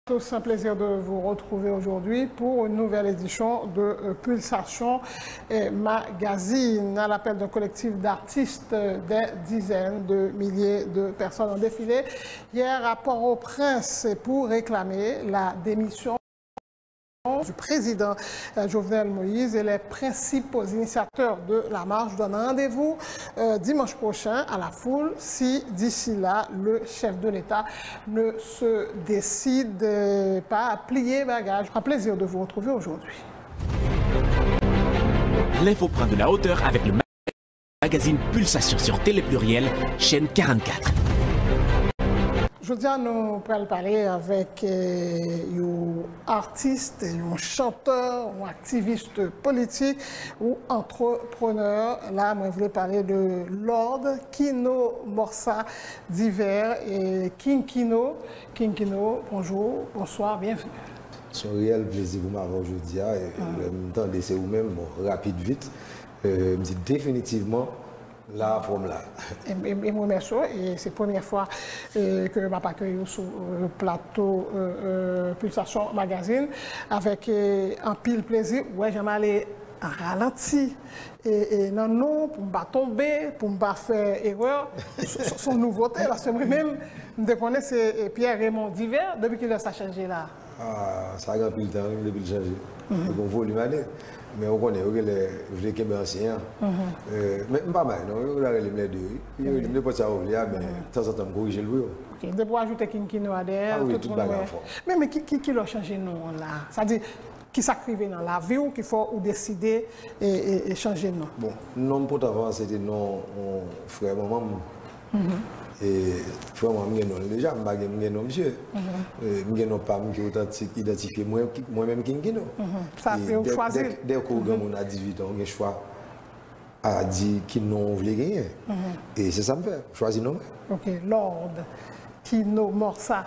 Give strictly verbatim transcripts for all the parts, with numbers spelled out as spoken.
tous, un plaisir de vous retrouver aujourd'hui pour une nouvelle édition de euh, Pulsation euh, Magazine. À l'appel d'un collectif d'artistes, euh, des dizaines de milliers de personnes ont défilé hier à Port-au-Prince pour réclamer la démission du président euh, Jovenel Moïse et les principaux initiateurs de la marche donnent rendez-vous euh, dimanche prochain à la foule si d'ici là le chef de l'État ne se décide euh, pas à plier bagage. Un plaisir de vous retrouver aujourd'hui. L'info prend de la hauteur avec le magazine Pulsation sur Télé Pluriel, chaîne quarante-quatre. Jodi a nou pral pale avèk eh, yon atis, yon chantè, yon aktivis politik ou antreprenè. La, mwen vle pale de Lord Kino Morsa Divè e King Kino. King Kino, bonjou, bonswa, byenveni. Se yon reyèl plezi pou m avè w jodi a. Lè m tande se ou menm, bon, rapid vit, m di definitivman la fòm la. M remèsye w e se premyè fwa ke m ap akeyi w sou plato Pulsasyon Magazine avèk anpil plezi. Ou wè jan m ale an ralanti e nan non pou m pa tonbe, pou m pa fè erè. Se yon nouvote paske mwen menm m te konnen se Pierre Raymond Divè. Depi kilè sa chanje la? Ah, sa gen anpil tan wi, m depi l chanje. Li gon volim ane. Men ou konnen, yo genlè vle kenbe ansyen an. Men m pa bay non, yo la rele m lè de wi. Yo rele m nenpòt sa yo vle a, men tanzantan m korije l pou yo. Ok, depi w ajoute King Kino a dèyè, tout moun wè. Men, men ki, ki, ki lè w chanje non an la? Sa di, kisa k rive nan lavi w ki fè w deside e, e, e chanje non? Bon, non m Potavan se te non yon frè manman m. E frè mwen, m gen non l deja, m pa gen, m gen non misye. E, m gen non pa m ki otantik, idantifye mwen, mwen menm King Kino. Sa fè w chwazi l. Dèke w granmoun a dizuit an, ou gen chwa a di ki non w vle genyen. E se sa m fè, m chwazi non mwen. Ok, Lord Kino Morsa.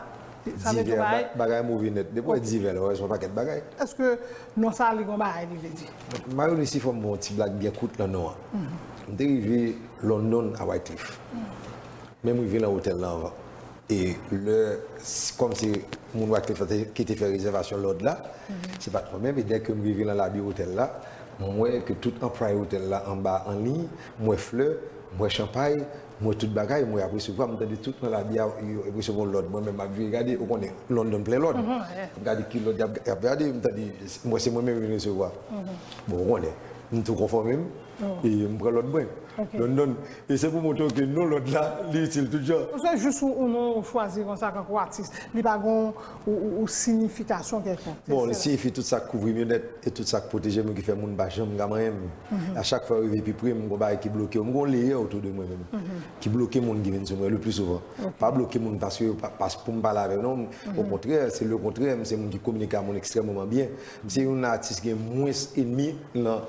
Sa vle di yon bagay? Bagay move nèt. Depi w wè Divè la, w wè se yon pakèt bagay. Èske non sa li gon bagay li vle di? M a reyisi fò m ba w yon ti blag byen kout nan non an. M te rive London a Wycliffe. Men m rive nan otèl la anvan. E lè, kòm se moun Wycliffe la ki te fè rezèvasyon Lord la, se pa t mwen menm. E dèke m rive nan labi otèl la, m wè ke tout anplwaye otèl la anba anliy, m wè flè, m wè chanpay, m wè tout bagay, m wè y ap resevwa, m tande tout nan labi a yo ap resevwa Lord. Mwen menm m ap vire gade, ou konnen London plen Lord. M ap gade ki Lord y ap gade, m tande, m wè se mwen menm yo vin resevwa. Bon, ou konnen, m tou konfòme m, e m pran Lord mwen. London. E se pou montre w ke non Lord la, li itil tout jan. Paske jis yon non ou chwazi konsa kankou atis, li pa gon yon siyifikasyon kèlkonk. Bon, li siyifi tout sa k kouvri m yo nèt e tout sa k pwoteje m yo ki fè moun pa janm ka manyen m. A chak fwa yo rive pi pre m, m gon bagay ki bloke yo. M gon leyè otou de mwen menm ki bloke moun ki vin sou mwen le pli souvan. Pa bloke moun paske yo pa, pou m pale avè yo non. Okontrè, se lekontrè, m se moun ki kominike a moun ekstrèmeman byen. M se youn nan atis ki gen mwens enmi nan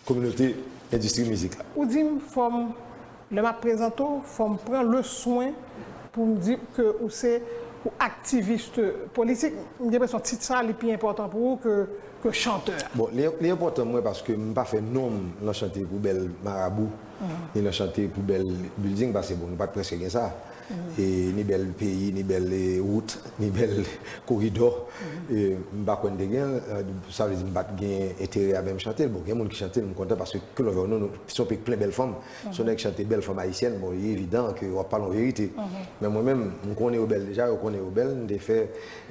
kominote endistri mizik la. Ou di m fò m, lè m ap prezante w, fò m pran le swen pou m di ke ou se ou aktivis politik. M gen enpresyon tit sa li pi enpòtan pou ou ke, ke chantè. Bon, li, li enpòtan mwen paske m pa fè non m nan chante pou bèl marabou, ni nan chante pou bèl building, paske bon, nou pa t prèske gen sa. E ni bèl peyi, ni bèl wout, ni bèl koridò. E m pa kwè n te gen l, sa vle di m pa t gen enterè a menm chante l. Bon, gen moun ki chante l, m kontan paske ke love non, se yon peyi k plen bèl fanm. Se yon nèg k chante bèl fanm ayisyèn, bon, li evidan ke w ap pale yon verite. Men mwen menm, m konnen yo bèl deja, yo konnen yo bèl. M te fè,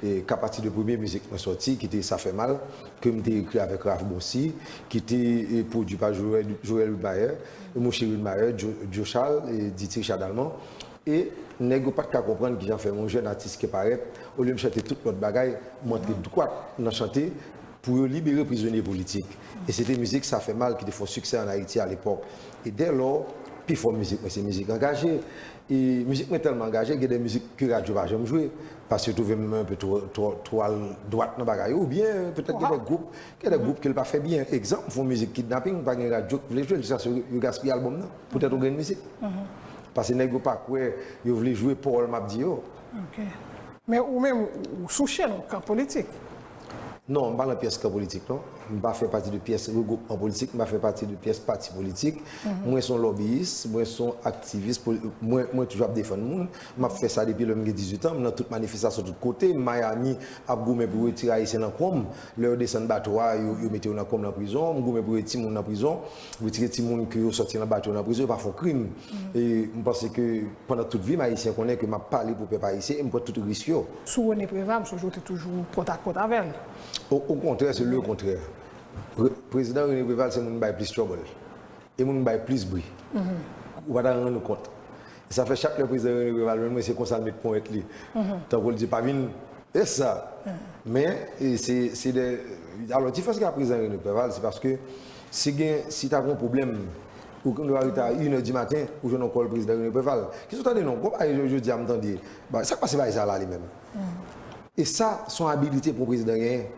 e, ka pati de premye mizik mwen sòti, ki te Sa fè mal, ke m te ekri avèk Ralph Boncy, ki te, e, pwodui pa Joël, Joël Widmaier, Mouche Widmaier, Joe, Joe Charles, e, Dity Richard Dalman. E nèg yo pa t ka konprann kijan fè yon jèn atis ke parèt, olye m chante tout lòt bagay, m antre dwat nan chante pou yo libere prizonye politik. E se te mizik Sa fè mal ki te fè yon siksè ann Ayiti alepòk. E dèlò, pifò mizik mwen se mizik angaje. E mizik mwen tèlman angaje, gen de mizik ke radyo pa janm jwe, paske yo twouve m enpe twò, twò, twò al dwat nan bagay yo. Oubyen petèt gen de gwoup, gen de gwoup ke l pa fè byen. Egzanp, m fè yon mizik kidnaping, pa gen radyo k vle jwe l, jiskaske yo gaspiye albòm nan poutèt yon grenn mizik. Paske nèg yo pa kwè yo vle jwe pawòl m ap di yo. Ok. Men ou menm, ou sou chen yon kan politik? Non, m pa nan pyès kan politik, non. M pa fè pati de pyès regroupman politik, m pa fè pati de pyès pati politik. Mwen se yon lobbyist, mwen se yon aktivis, poli- mwen, mwen toujou ap defann moun. M ap fè sa depi lè m gen dizuit an, m nan tout manifestasyon tout kote. M Miami ap goumen pou retire Ayisyen nan konb. Lè yo desann bato a, yo, yo mete yo nan konb nan prizon. M goumen pou retire timoun nan prizon, retire timoun ke yo sòti nan bato yo nan prizon, yo pa fè yon krim. E m panse ke pandan tout vi m, Ayisyen konnen ke m ap pale pou pèp ayisyen e m pran tout risk yo. Sou René Préval, m sonje w te toujou kòtakòt avè l. O, okontrè, se le kontrè. Pre- Prezidan René Préval se moun ki bay plis trouble. E moun ki bay plis bri. Ou pa ta rann ou kont. E sa fè chak lè Prezidan René Préval jwenn mwen, se konsa l met ponyèt li. Tankou l di, pa vin, e sa. Men, e se, se de, alò, diferans ki a Prezidan René Préval, se paske si gen, si ta gen yon pwoblèm, ou konn rete a inè di maten, ou jwenn yon kòl Prezidan René Préval. Kisa w tande non? Gon bagay jodi a m tande. Ba, sa k pase bagay sa la li menm? E sa, se yon abilite pou yon prezidan genyen.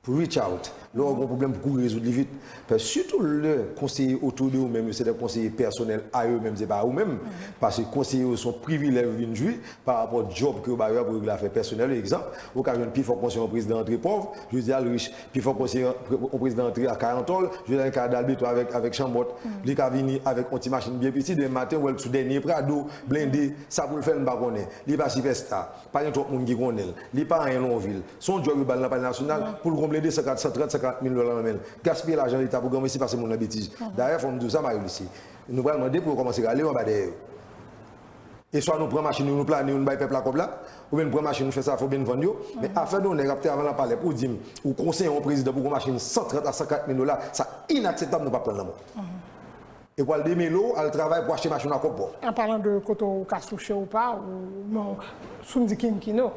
Pou reach out. Lè w gen yon pwoblèm pou kouri rezoud li vit. Paske sitou lè konseye otou de ou menm yo se de konseye pèsonèl a yo menm, se pa ou menm. Paske konseye yo se yon privilèj yo vin jwi pa rapò djòb ke yo ba yo a pou regle afè pèsonèl yo. Egzanp, ou ka jwenn pi fò konseye yon prezidan antre pòv, jodi a l rich. Pi fò konseye yon prezidan antre ak kay an tòl, jodi a l ka al beto avèk, avèk chanbòt. Li ka vini avèk yon ti machin byen piti, demen maten, ou wè l sou dènye Prado, blende, sa pou l fè l m pa konnen. Li pa sipèsta. Pa gen twòp moun ki konnen l. Li pa anyen nan yon vil. Se yon djòb yo ba l nan Palè Nasyonal pou l gon blende san kat, san trant, san karant mil dola nan men l. Gaspiye lajan Leta pou granmesi pase moun nan betiz. Dayè, fò m di w sa, Marie Lucie. Nou pral mande pou yo kòmanse rale yo anba dèyè yo. E swa nou pran machin yo, nou plane yo, nou bay pèp la kòb la, oubyen nou pran machin, nou fè sa, fò byen vann yo. Men afè de yon nèg ap travay nan palè pou w di m, ou konseye yon prezidan pou gon machin san trant a san karant mil dola, sa inakseptab, nou p ap pran l nan men w. E pou al demele w, al travay pou achte machin ak kòb pa w. An palan de kote w ka souche ou pa, ou, non, si w di kinkino,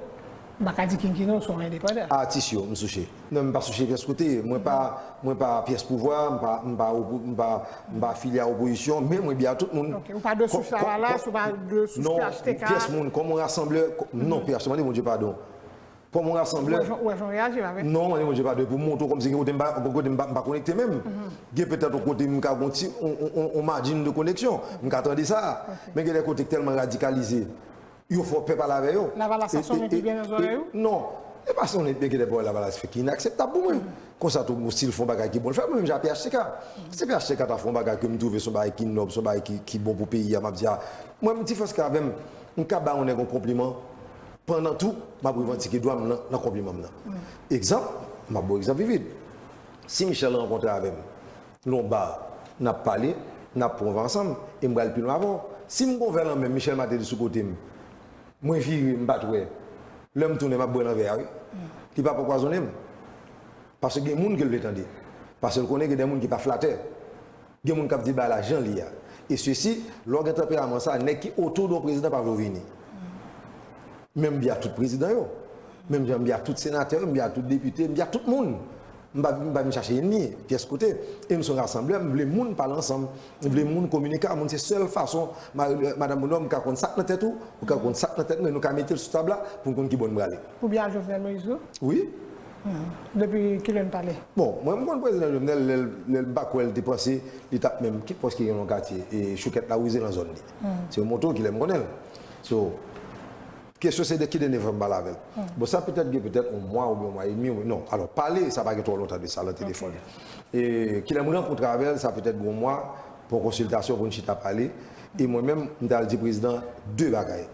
m pa ka di kinkino, se yon endepandan. Atis yo, m souche. Non, m pa souche pyès kote. Mwen pa, mwen pa pyès pouvwa, m pa, m pa, opo- m pa, m pa afilye a opozisyon, men mwen byen a tout moun. Ok, ou pa de souch Lavalas, ou pa de souch P H T K? Non, pyès moun, kòm yon rasanblè, non, P H T K, mande Bondye padon. Kòm yon rasanblè. Ou wè jan, ou wè jan w reyaji la, wi. Non, mande Bondye padon pou montre w kòmsi gen kote m pa, gen kote m pa, m pa konekte menm. Gen petèt yon kote m ka gon ti, on, on, on, on margin de koneksyon. M ka tande sa. Men gen de kote k tèlman radikalize, yo fè w pè pale avè yo. Lavalas ap sonnen pi byen nan zòrèy ou? Non. E pa sonnen, men gen de pawòl Lavalas fè ki inakseptab pou mwen. Konsa tou, si l fè yon bagay ki bon, l fè l, mwen menm jan P H T K. Si P H T K ta fè yon bagay ke m twouve se yon bagay ki nòb, se yon bagay ki, ki bon pou peyi a, m ap di, a, mwen, m ti frè ki avè m, m ka ba yon nèg yon konpliman, pandan tou, m ap revandike dwa m nan, nan konpliman m nan. Egzanp, m ap ba w egzanp vivid. Si Michel rankontre avè m nan yon ba, n ap pale, n ap pran yon va ansanm, e m pral pi lwen avè w. Si m gon vè nan men m, Michel Martelly sou kote m, mwen vire, m pa t wè, lè m tounen, m ap bwè nan vè a, wi. Li pa pran pwazonnen m. Paske gen moun ke l vle tande. Paske l konnen gen de moun ki pa flatè. Gen moun k ap di bagay la jan l ye a. E sesi, lè w gen tanperaman sa, nèg ki otou de w prezidan pa vle w vini. Men m byen a tout prezidan yo. Menm jan m byen a tout senatè yo, m byen a tout depite, m byen a tout moun. M pa, m pa vin chache ènmi pyès kote. E m se yon rasanblè, m vle moun pale ansanm. M vle moun kominike ak moun. Se sèl fason, ma- madanm Bonòm, m ka konn sa k nan tèt ou, ou ka konn sa k nan tèt mwen, nou ka mete l sou tab la pou n konn ki bò n prale. Ou byen a Jovenel Moïse tou? Wi. Depi kilè n pale? Bon, mwen, m konn prezidan Jovenel, lè l, lè l m pa kwè l te panse li t ap menm, ki pòs ki gen nan katye, e Choukèt Lawouze nan zòn li. Se yon moto ki lè m konnen l. So, kesyon se de ki dènye fwa m pale avè l. Bon, sa petèt gen petèt yon mwa oubyen yon mwa edmi, non, alò, pale, sa pa gen twò lontan de sa, nan telefòn. E kilè m rankontre avè l, sa petèt gen yon mwa, pou yon konsiltasyon, pou n chita pale. E mwen menm, m t al di prezidan de bagay.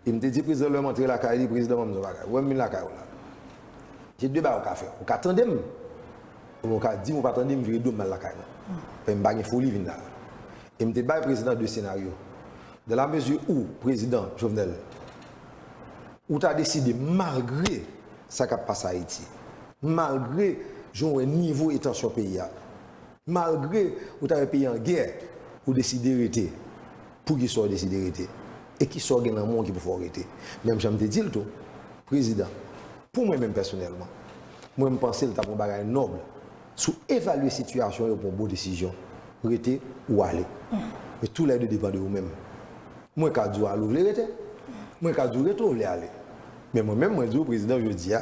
E m te di prezidan lè m antre lakay li, prezidan, ban m di w yon bagay. Ou wè m vin lakay ou la. Se de bagay ou ka fè. Ou ka tande m. Oubyen ou ka di m ou pa tande m, vire do m al lakay mwen. Paske m pa gen foli vin la. E m te bay prezidan de senaryo. Dans la mesure où, prezidan Jovenel, ou ta deside, malgre sa k ap pase Ayiti, malgre jan w wè nivo e tansyon peyi a, malgre ou ta wè peyi an gè, ou deside rete. Poukisa w deside rete? E kisa w gen nan men w ki pou fè w rete? Menm jan m te di l tou, prezidan, pou mwen menm pèsonèlman, mwen m panse l t ap yon bagay nòb. Si w evalye sitiyasyon yo, pran bon desizyon. Rete ou ale. Men tou lè de depann de ou menm. Mwen ka di w ale, ou vle rete. Mwen ka di w rete, ou vle ale. Men mwen menm, mwen di w, prezidan, jodi a,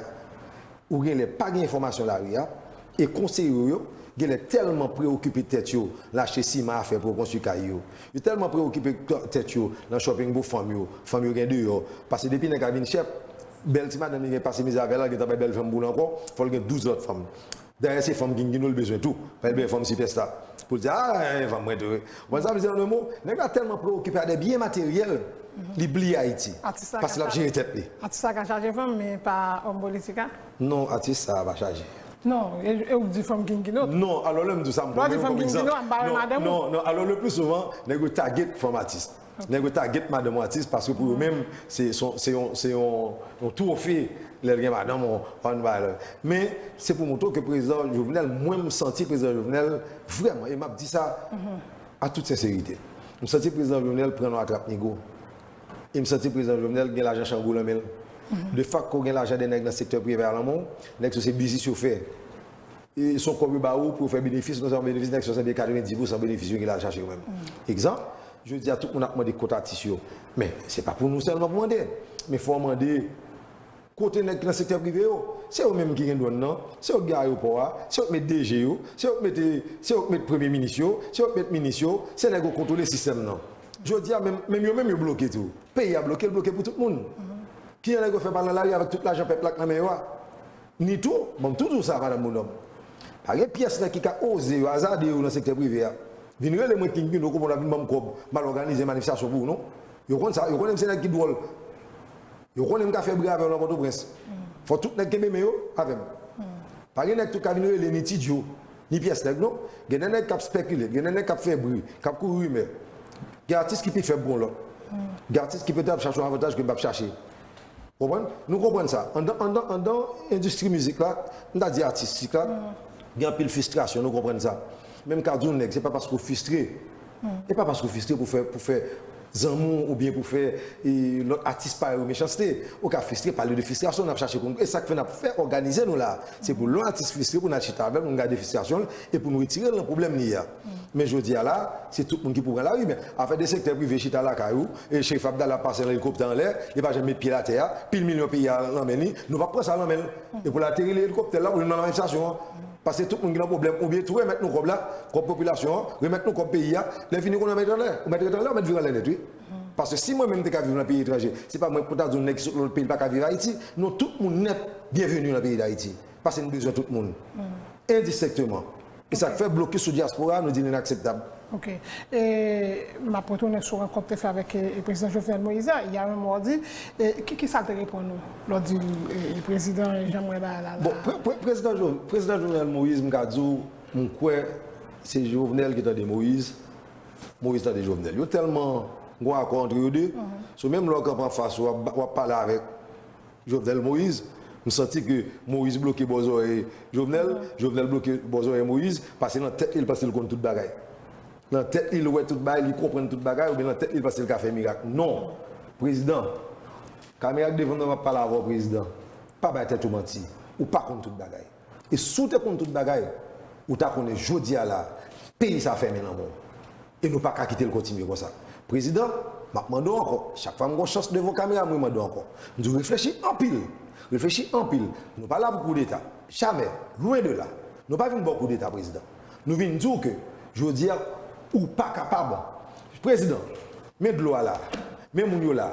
ou genlè pa gen enfòmasyon lari a, e konseye w yo genlè tèlman preokipe tèt yo nan achte siman a fè pou yo konstwi kay yo. Yo tèlman preokipe tèt yo nan shopping pou fanm yo, fanm yo gen deyò. Paske depi nèg la vin chèf, Bèl ti madanm li gen pase mizè avè l, l gentan bay bèl fanm pou l ankò, fò l gen douz lòt fanm. Dayè, se fanm Gingino l bezwen tou. Fò l bezwen fanm sipèsta. Pou l di, a, fanm mwen tou. Ou konn sa m di an mo? Nèg la tèlman preokipe a de byen materyèl, li bliye Ayiti. Paske l ap jere tèt li. Atis la ka chaje fanm, men pa òm politik a? Non, atis sa a pa chaje. Non, e, e ou di fanm Gingino? Non, alò lè m di sa, m pran fanm Gingino, m pa wè madanm ou. Non, non, alò le pli souvan, nèg yo target fanm atis. Nèg yo target madanm yon atis paske pou yo menm, se, se, se yon, se yon, yon twofe lè l gen madanm, yon, yon bagay. Men, se pou montre w ke prezidan Jovenel, mwen, m santi prezidan Jovenel, vrèman, e m ap di sa a tout senserite, m santi prezidan Jovenel pran nan atrap nigo. E m santi prezidan Jovenel gen lajan chango nan men l. De facto, gen lajan de nèg nan sektè prive a nan men w, nèg sa se biznis yo fè. E se yon kòb yo ba ou pou yo fè benefis, non sèlman benefis, nèg swasanndiz pou san benefis yo ki la chache yo menm. Egzanp, jodi a tout moun ap mande kot atis yo. Men, se pa pou nou sèlman pou mande. Men fò w mande kote nèg ki nan sektè prive yo. Se yo menm ki gen dwàn nan, se yo k gen ayewopò a, se yo k met D G yo, se yo k mete, se yo k met premye minis yo, se yo k met minis yo, se nèg yo kontwole sistèm nan. Jodi a, menm, menm yo menm yo bloke tou. Peyi a bloke, l bloke pou tout moun. Kijan nèg yo fè pral nan lari avèk tout lajan pèp la k nan men yo a? Ni tou, ban m tou di w sa, madanm Bonòm. Pa gen pyès nèg ki ka oze yo, azade yo nan sektè prive a. Vin rele mwen King Pino, konprann, vin ban m kòb, m al òganize manifestasyon pou ou, non. Yo konn sa, yo konnen m se nèg ki dwòl. Yo konnen m ka fè bri avè yo nan Pòtoprens. Fò tout nèg kenbe men yo avè m. Pa gen nèg tou ka vin rele ni Ti Djo, ni pyès nèg, non. Gen de nèg k ap spekile, gen de nèg k ap fè bri, k ap kouri rimè. Gen atis ki pi fèb ke yon lòt. Gen atis ki petèt ap chache yon avantaj ke m p ap chache. Konprann? Nou konprann sa. Anndan, anndan, anndan endistri mizik la, m ta di atistik la, gen anpil fristrasyon, nou konprann sa. Men m ka di w nèg, se pa paske w fristre. E pa paske w fristre pou fè, pou fè zanmi w oubyen pou fè, e, lòt atis parèy ou mechanste. Ou ka fristre, pale de fristrasyon, n ap chache konn, e sa k fè n ap fè òganize nou la. Se pou lè yon atis fristre, pou n al chita avè l, pou n gade fristrasyon l, e pou n retire l nan pwoblèm li ye a. Men jodi a la, se tout moun ki pou pran lari. Men afè de sektè prive chita lakay ou, e Cherif Abdallah pase nan elikoptè anlè, li pa janm met pye l atè a, pil milyon peyi a nan men li, nou p ap pran sa nan men l. E pou l ateri li elikoptè la, pou li nan manifestasyon an. Paske tout moun ki nan pwoblèm, oubyen tou remèt nou kòb la, kòb popilasyon an, remèt nou kòb peyi a, lè fini konnen w mèt anlè, ou mèt ret anlè, ou mèt vire anlè nèt, wi. Paske si mwen menm m te ka viv nan peyi etranje, se pa mwen pou ta di yon nèg ki sot lòt peyi l pa ka viv Ayiti. Non, tout moun nèt byenveni nan peyi Dayiti. Paske n bezwen tout moun. Endistenkteman. E sa k fè blokis sou dyaspora a, nou di l inakseptab. Ok. E m ap retounen sou rankont w te fè avèk, e, e, prezidan Jovenel Moïse a, il y a un mois, w di, e, ki, ki sa l te reponn ou? Lè w di l, e, e, prezidan, jan m wè bagay la la. Bon, pre-, pre-, prezidan Jo-, prezidan Jovenel Moïse, m ka di w, m kwè se Jovenel ki tande Moïse, Moïse tande Jovenel. Yo tèlman gen akò antre yo de, so menm lè w kanpe anfas, w ap, w ap pale avèk Jovenel Moïse, m santi ke Moïse bloke bò zòrèy Jovenel, Jovenel bloke bò zòrèy Moïse, paske nan tèt li, l panse l konn tout bagay. Nan tèt li, l wè tout bagay, li konprann tout bagay, oubyen nan tèt li, l panse l ka fè mirak. Non! Prezidan, kamera k devan mwen, m ap pale avè w, prezidan. Pa bay tèt ou manti. Ou pa konn tout bagay. E si w te konn tout bagay, ou ta konnen jodi a la, peyi sa a fèmen nan men w. E nou pa ka kite l kontinye konsa. Prezidan, m ap mande w ankò, chak fwa m gen yon chans devan kamera, mwen mande w ankò. M di w reflechi anpil, reflechi anpil. Nou pa la pou koudeta. Jamè, lwen de la. Nou pa vin ba w koudeta, prezidan. Nou vin di w ke, jodi a, ou pa kapab. Prezidan, men dlo a la, men moun yo la,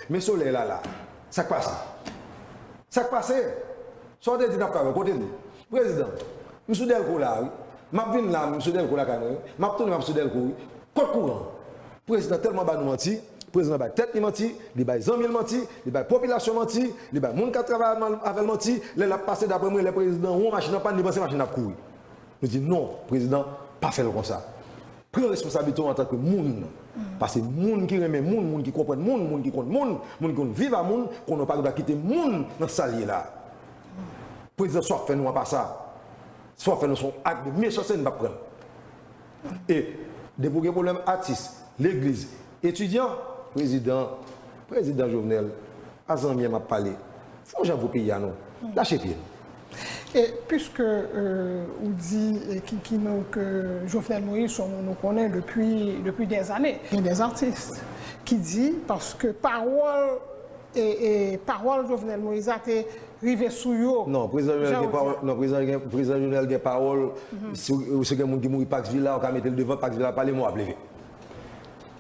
men solèy la la. Sa k pase? Sa k pase? Sa w te di n ap fè avè w, kote l ye? Prezidan, m sou Dèlko la a, wi. M ap vin la, m sou Dèlko lakay mwen, wi. M ap tounen, m ap sou Dèlko, wi. Kot kouran? Prezidan tèlman ba nou manti, prezidan bay tèt li manti, li bay zanmi l manti, li bay popilasyon manti, li bay moun k ap travay avè l manti. Lè l ap pase, daprè mwen, lè prezidan wè yon machin an pàn, li panse machin nan ap kouri. Nou di non, prezidan, pa fè l konsa. Pran responsablite w antanke moun. Paske moun ki renmen moun, moun ki konprann moun, moun ki konn moun, moun ki konn viv a moun, konnen w pa gen dwa kite moun nan sa l ye la. Prezidan, sa w ap fè nou an pa sa. Sa w ap fè nou se yon ak de mechanste, nou p ap pran l. E depi w gen pwoblèm atis, legliz, etidyan, prezidan, prezidan Jovenel, a zanmi an m ap pale. Fè yon jan pou peyi a non. Lache pye n. E piske, euh, ou di, e ki, ki nou ke Jovenel Moïse, se yon moun nou konnen depi, depi dèzane. Gen dè atis ki di, paske pawòl, e, e pawòl Jovenel Moïse a te rive sou yo. Non, prezidan Jovenel gen pawòl, non, prezidan gen, prezidan Jovenel gen pawòl. Si w, si w gen moun ki mouri Pax Villa, ou ka mete l devan Pax Villa, pale, mò ap leve.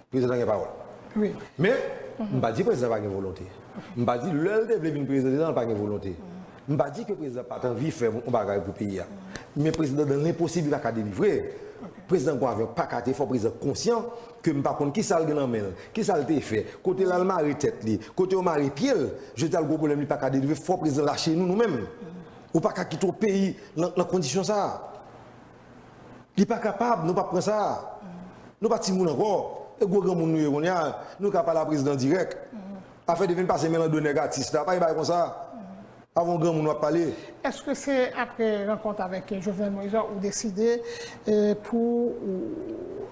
Prezidan gen pawòl. Wi. Men, m pa di prezidan pa gen volonte. M pa di lè l te vle vin prezidan, l pa gen volonte. M pa di ke prezidan pa t anvi fè yon bagay pou peyi a. Men prezidan dan lenposib, li pa ka delivre. Prezidan gon avyon pa ka te fò, prezidan konsyan ke m pa konn kisa l gen nan men l, kisa l te fè, kote l al mare tèt li, kote yo mare pye l. Jodi a l gwo pwoblèm, li pa ka delivre, fò prezidan lache nou, nou menm. Ou pa ka kite yon peyi nan, nan kondisyon sa a. Li pa kapab, nou p ap pran sa. Nou pa timoun ankò. E gwo granmoun nou ye kounye a, nou ka pale a prezidan dirèk. Afè de vin pase men nan do nèg atis la, pa gen bagay konsa. Avè yon granmoun w ap pale. Èske se apre rankont avèk Jovenel Moïse ou deside, eh, pou ou,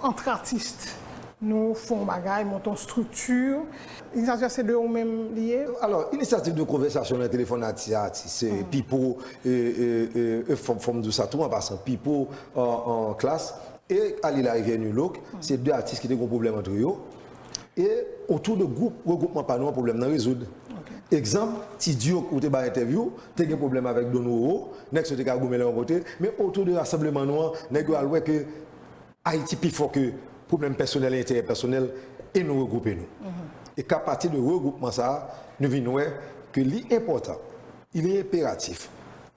ant atis, nou fè yon bagay, monte yon estrikti? Inisyativ se de ou menm li ye? Alò, inisyativ de konvèsasyon nan telefòn atis a atis, eh, Pipo, eh, eh, eh, eh, fò, fò m di w sa tou an pasan, Pipo, an, an klas, e Ali Larivière Nulook, se de atis ki te gen pwoblèm ant yo. E otou de gwoup, regwoupman pa nou an, pwoblèm nan rezoud. Egzanp, Ti Diouk ou te bay entèvyou, te gen pwoblèm avèk Don Roro, nèg sa yo te ka goumen lè yon kote, men otou de rasanbleman nou an, nèg yo al wè ke Ayiti pi fò ke pwoblèm pèsonèl e enterè pèsonèl, e nou regwoupe nou. E ka pati de regwoupman sa a, nou vin wè ke li enpòtan, il est impératif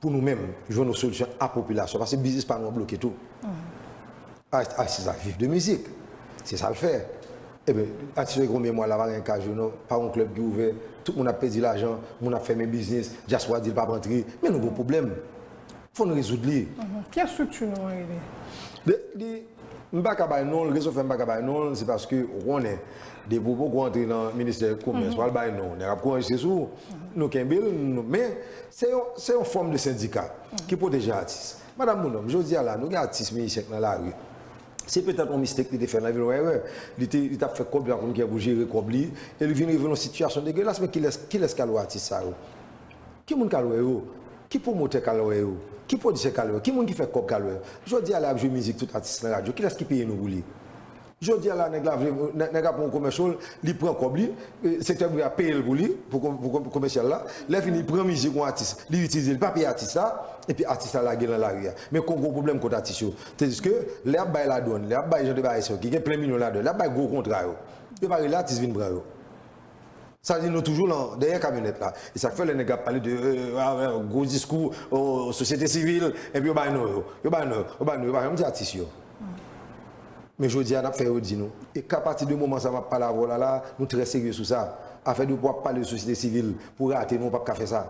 pou nou menm jwenn yon solisyon a popilasyon, paske biznis pa nou an bloke tou. Atis la viv de mizik. Se sa l fè. Ebyen, atis yo gen yon memwa la, pa gen kaj yo non, pa yon klèb ki ouvè, tout moun ap pèdi lajan, moun ap fèmen biznis, dyaspora di l p ap antre, men nou gen yon pwoblèm. Fò n rezoud li. Ki estrikti nou an rele? Li, li, m pa ka bay non l, rezon fè m pa ka bay non l, se paske ou konnen, depi w poko antre nan ministè komès, w al bay non, nèg ap kou anrejistre sou ou. Nou kenbe l, nou, men se yon, se yon fòm de sendika ki pwoteje atis. Madanm, bonnonm, jodi a la, nou gen atis mizisyen k nan lari. Se petèt yon mistake li te fè nan vi l, yon erè. Li te, li t ap fè kòb, li pa konn kijan pou jere kòb li, e li vin rive nan yon sitiyasyon degelas, men kilès, kilès k al wè atis sa yo? Ki moun k al wè yo? Ki pwomotè k al wè yo? Ki pwodiktè k al wè yo? Ki moun ki fè kòb k al wè yo? Jodi a la, y ap jwe mizik tout atis nan radyo. Kilès ki peye nou pou li? Jodi a la, nèg la vle, nèg, nèg la pran yon commercial, li pran kòb li, e, sektè prive a peye l pou li, pou, pou, pou commercial la. Lè fini, li pran mizik yon atis, li itilize, li pa peye atis la, epi atis la lage l nan lari a. Men kon gwo pwoblèm kont atis yo. Tandiske, lè y ap bay ladwann, lè y ap bay jan de bagay sa yo, ki gen plen milyon ladan, lè y ap bay gwo kontra yo, yo pa rele atis vin pran yo. Sa di nou toujou nan dèyè kamyonèt la. E sa k fè lè nèg ap pale de, euh, ah, euh, gwo diskou, oh, sosyete sivil, epi yo bay non yo. Yo bay non yo. Yo bay non yo. Yo pa janm di atis yo. Men jodi a, n ap fè yo di nou. E ka pati de moman sa m ap pale avè w la la, nou trè serye sou sa. Afè de pou w ap pale de sosyete sivil, pou rate nou, w p ap ka fè sa.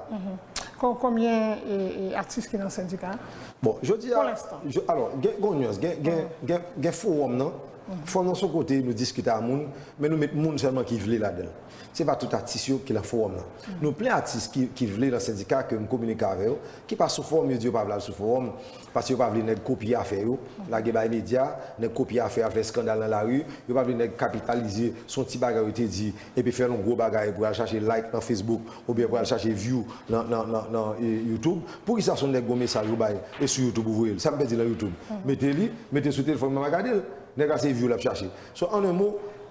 Kon-, konbyen, e, e, atis ki nan sendika? Bon, jodi a, alò, gen, gen yon nyans, gen, gen, gen, gen fowòm nan. Fowòm nan se yon kote nou diskite a moun, men nou met moun sèlman ki vle ladan l. Se pa tout atis yo ki nan fowòm nan. Nou plen atis ki, ki vle nan sendika ke m kominike avè yo, ki pa sou fowòm, yo di yo pa vle al sou fowòm, paske yo pa vle nèg kopye afè yo, lage bay medya, nèg kopye afè a fè eskandal nan lari, yo pa vle nèg kapitalize sou yon ti bagay yo te di, epi fè yon gwo bagay pou al chache like nan Facebook, oubyen pou al chache view nan, nan, nan, nan, e, YouTube. Poukisa se yon nèg gon mesaj ou bay, e sou YouTube ou voye l? Sa m pèdi nan YouTube? Mete li, mete sou telefòn mwen, m a gade l. Nèg la se view l ap chache. So, an en mo,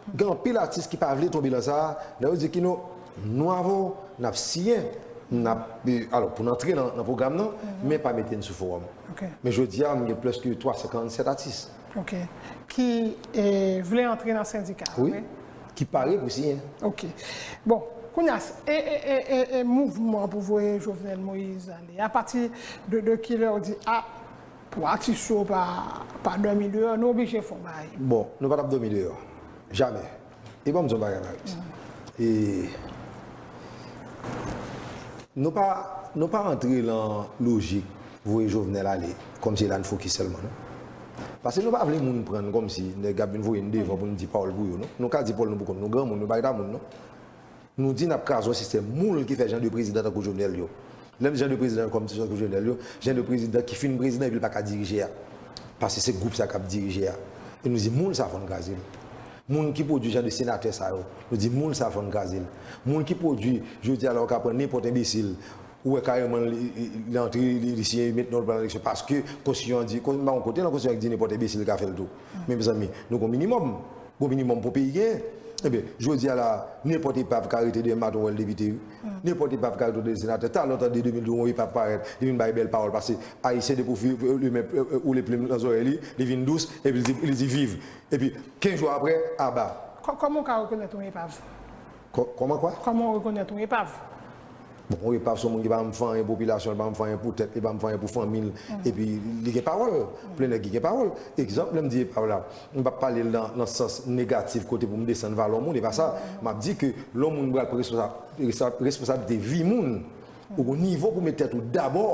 gen anpil atis ki pa vle tonbe nan sa a, lè yo di ki non, nou avè w, n ap siyen, n ap, e, alò, pou n antre nan, nan pwogram nan, men pa mete n sou fowòm. Men jodi a, m gen plis ke twa san karannsèt atis. Ki, e, vle antre nan sendika a, wi. Ki pare pou siyen. Bon, kounye a, e, e, e, e, e mouvman pou voye Jovenel Moïse ale, apati de, de kilè w di, a, pou atis yo pa, pa dòmi deyò, nou oblije fè yon bagay? Bon, nou pa t ap dòmi deyò. Jamè. E ban m di yon bagay, Maris. E nou pa, nou pa antre nan lojik voye Jovenel ale, kòmsi la n fokis sèlman, non. Paske nou pa vle moun pran n kòmsi nèg ap vin voye n devan pou n di pawòl pou yo, non. Nou ka di pawòl nou pou kont nou, granmoun, nou pa rete a moun, non. Nou di n ap kraze yon sistèm moul ki fè jan de prezidan tankou Jovenel yo. Lè m di jan de prezidan kòm ti tankou Jovenel yo, jan de prezidan ki fin prezidan epi l pa ka dirije a. Paske se gwoup sa k ap dirije a. E nou di moul sa fò n kraze l. Moun ki pwodui jan de senatè sa yo, nou di moul sa fò n kraze l. Moun ki pwodui, jodi a la, ou ka pran nenpòt enbesil, ou wè kareman li, li, li antre, li, li siyen, li met non l pran nan eleksyon, paske konstitisyon an di, kon, m pa wè yon kote nan konstitisyon an ki di nenpòt enbesil ka fè l tou. Men mezanmi, nou gon minimòm. Gon minimòm pou peyi genyen. Ebyen, jodi a la, nenpòt epav ka rete deyò maten w wè l depite, wi. Nenpòt epav ka rete senatè. Talè w tande de mil douz, yon epav parèt, li vin bay bèl pawòl, paske Ayisyen depi w fi-, li met, e, e, woule plim nan zòrèy li, li vin dous, epi li di, li di viv. Epi, kenz jou apre, aba. Kò-, kòman w ka rekonèt yon epav? Kòman kwa? Kòman w rekonèt yon epav? Bon, yon epav se yon moun ki pa janm fè anyen pou popilasyon l, pa janm fè anyen pou tèt li, pa janm fè anyen pou fanmi l, epi li gen pawòl. Plen nèg ki gen pawòl. Egzanp, lè m di epav la, m p ap pale l nan, nan sans negatif kote pou m desann valè yon moun, e pa sa. M ap di ke lè yon moun pral pran responsa-, responsa-, responsablite vi moun, ou gon nivo pou met tèt ou dabò.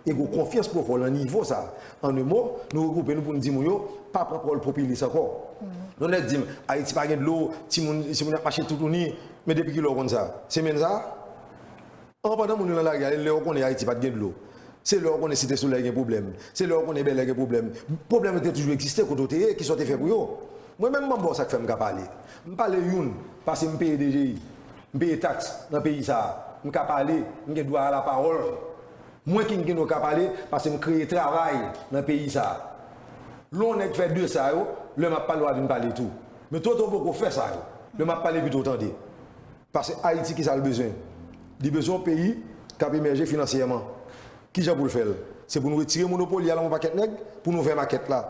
E gon konfyans pou w fè w nan nivo sa. An de mo, nou regwoupe nou pou n di moun yo, pa pran pawòl popilis ankò. Yon nèg di m, Ayiti pa gen dlo, timoun, timoun ap mache toutouni, men depi kilè w konn sa? Semèn sa? An pandan moun yo nan lari a, lè w konnen Ayiti pa t gen dlo. Se lè w konnen Site Solèy gen pwoblèm. Se lè w konnen Bèlè gen pwoblèm. Pwoblèm yo te toujou egziste kote w te ye, kisa w te fè pou yo? Mwen menm, m ban w sa k fè m ka pale. M pale youn, paske m peye D G I. M peye taks nan peyi sa a. M ka pale, m gen dwa a lapawòl. Mwen ki gen dwa ka pale, paske m kreye travay nan peyi sa a. Lè yon nèg fè de sa yo, lè m ap pale, w a vin pale tou. Men twotwo poko fè sa yo. Lè m ap pale, pito w tande. Paske Ayiti, kisa l bezwen? Li bezwen yon peyi k ap emèje finansyèman. Kijan pou l fè l? Se pou nou retire monopoli a nan yon pakèt nèg, pou n ouvè makèt la.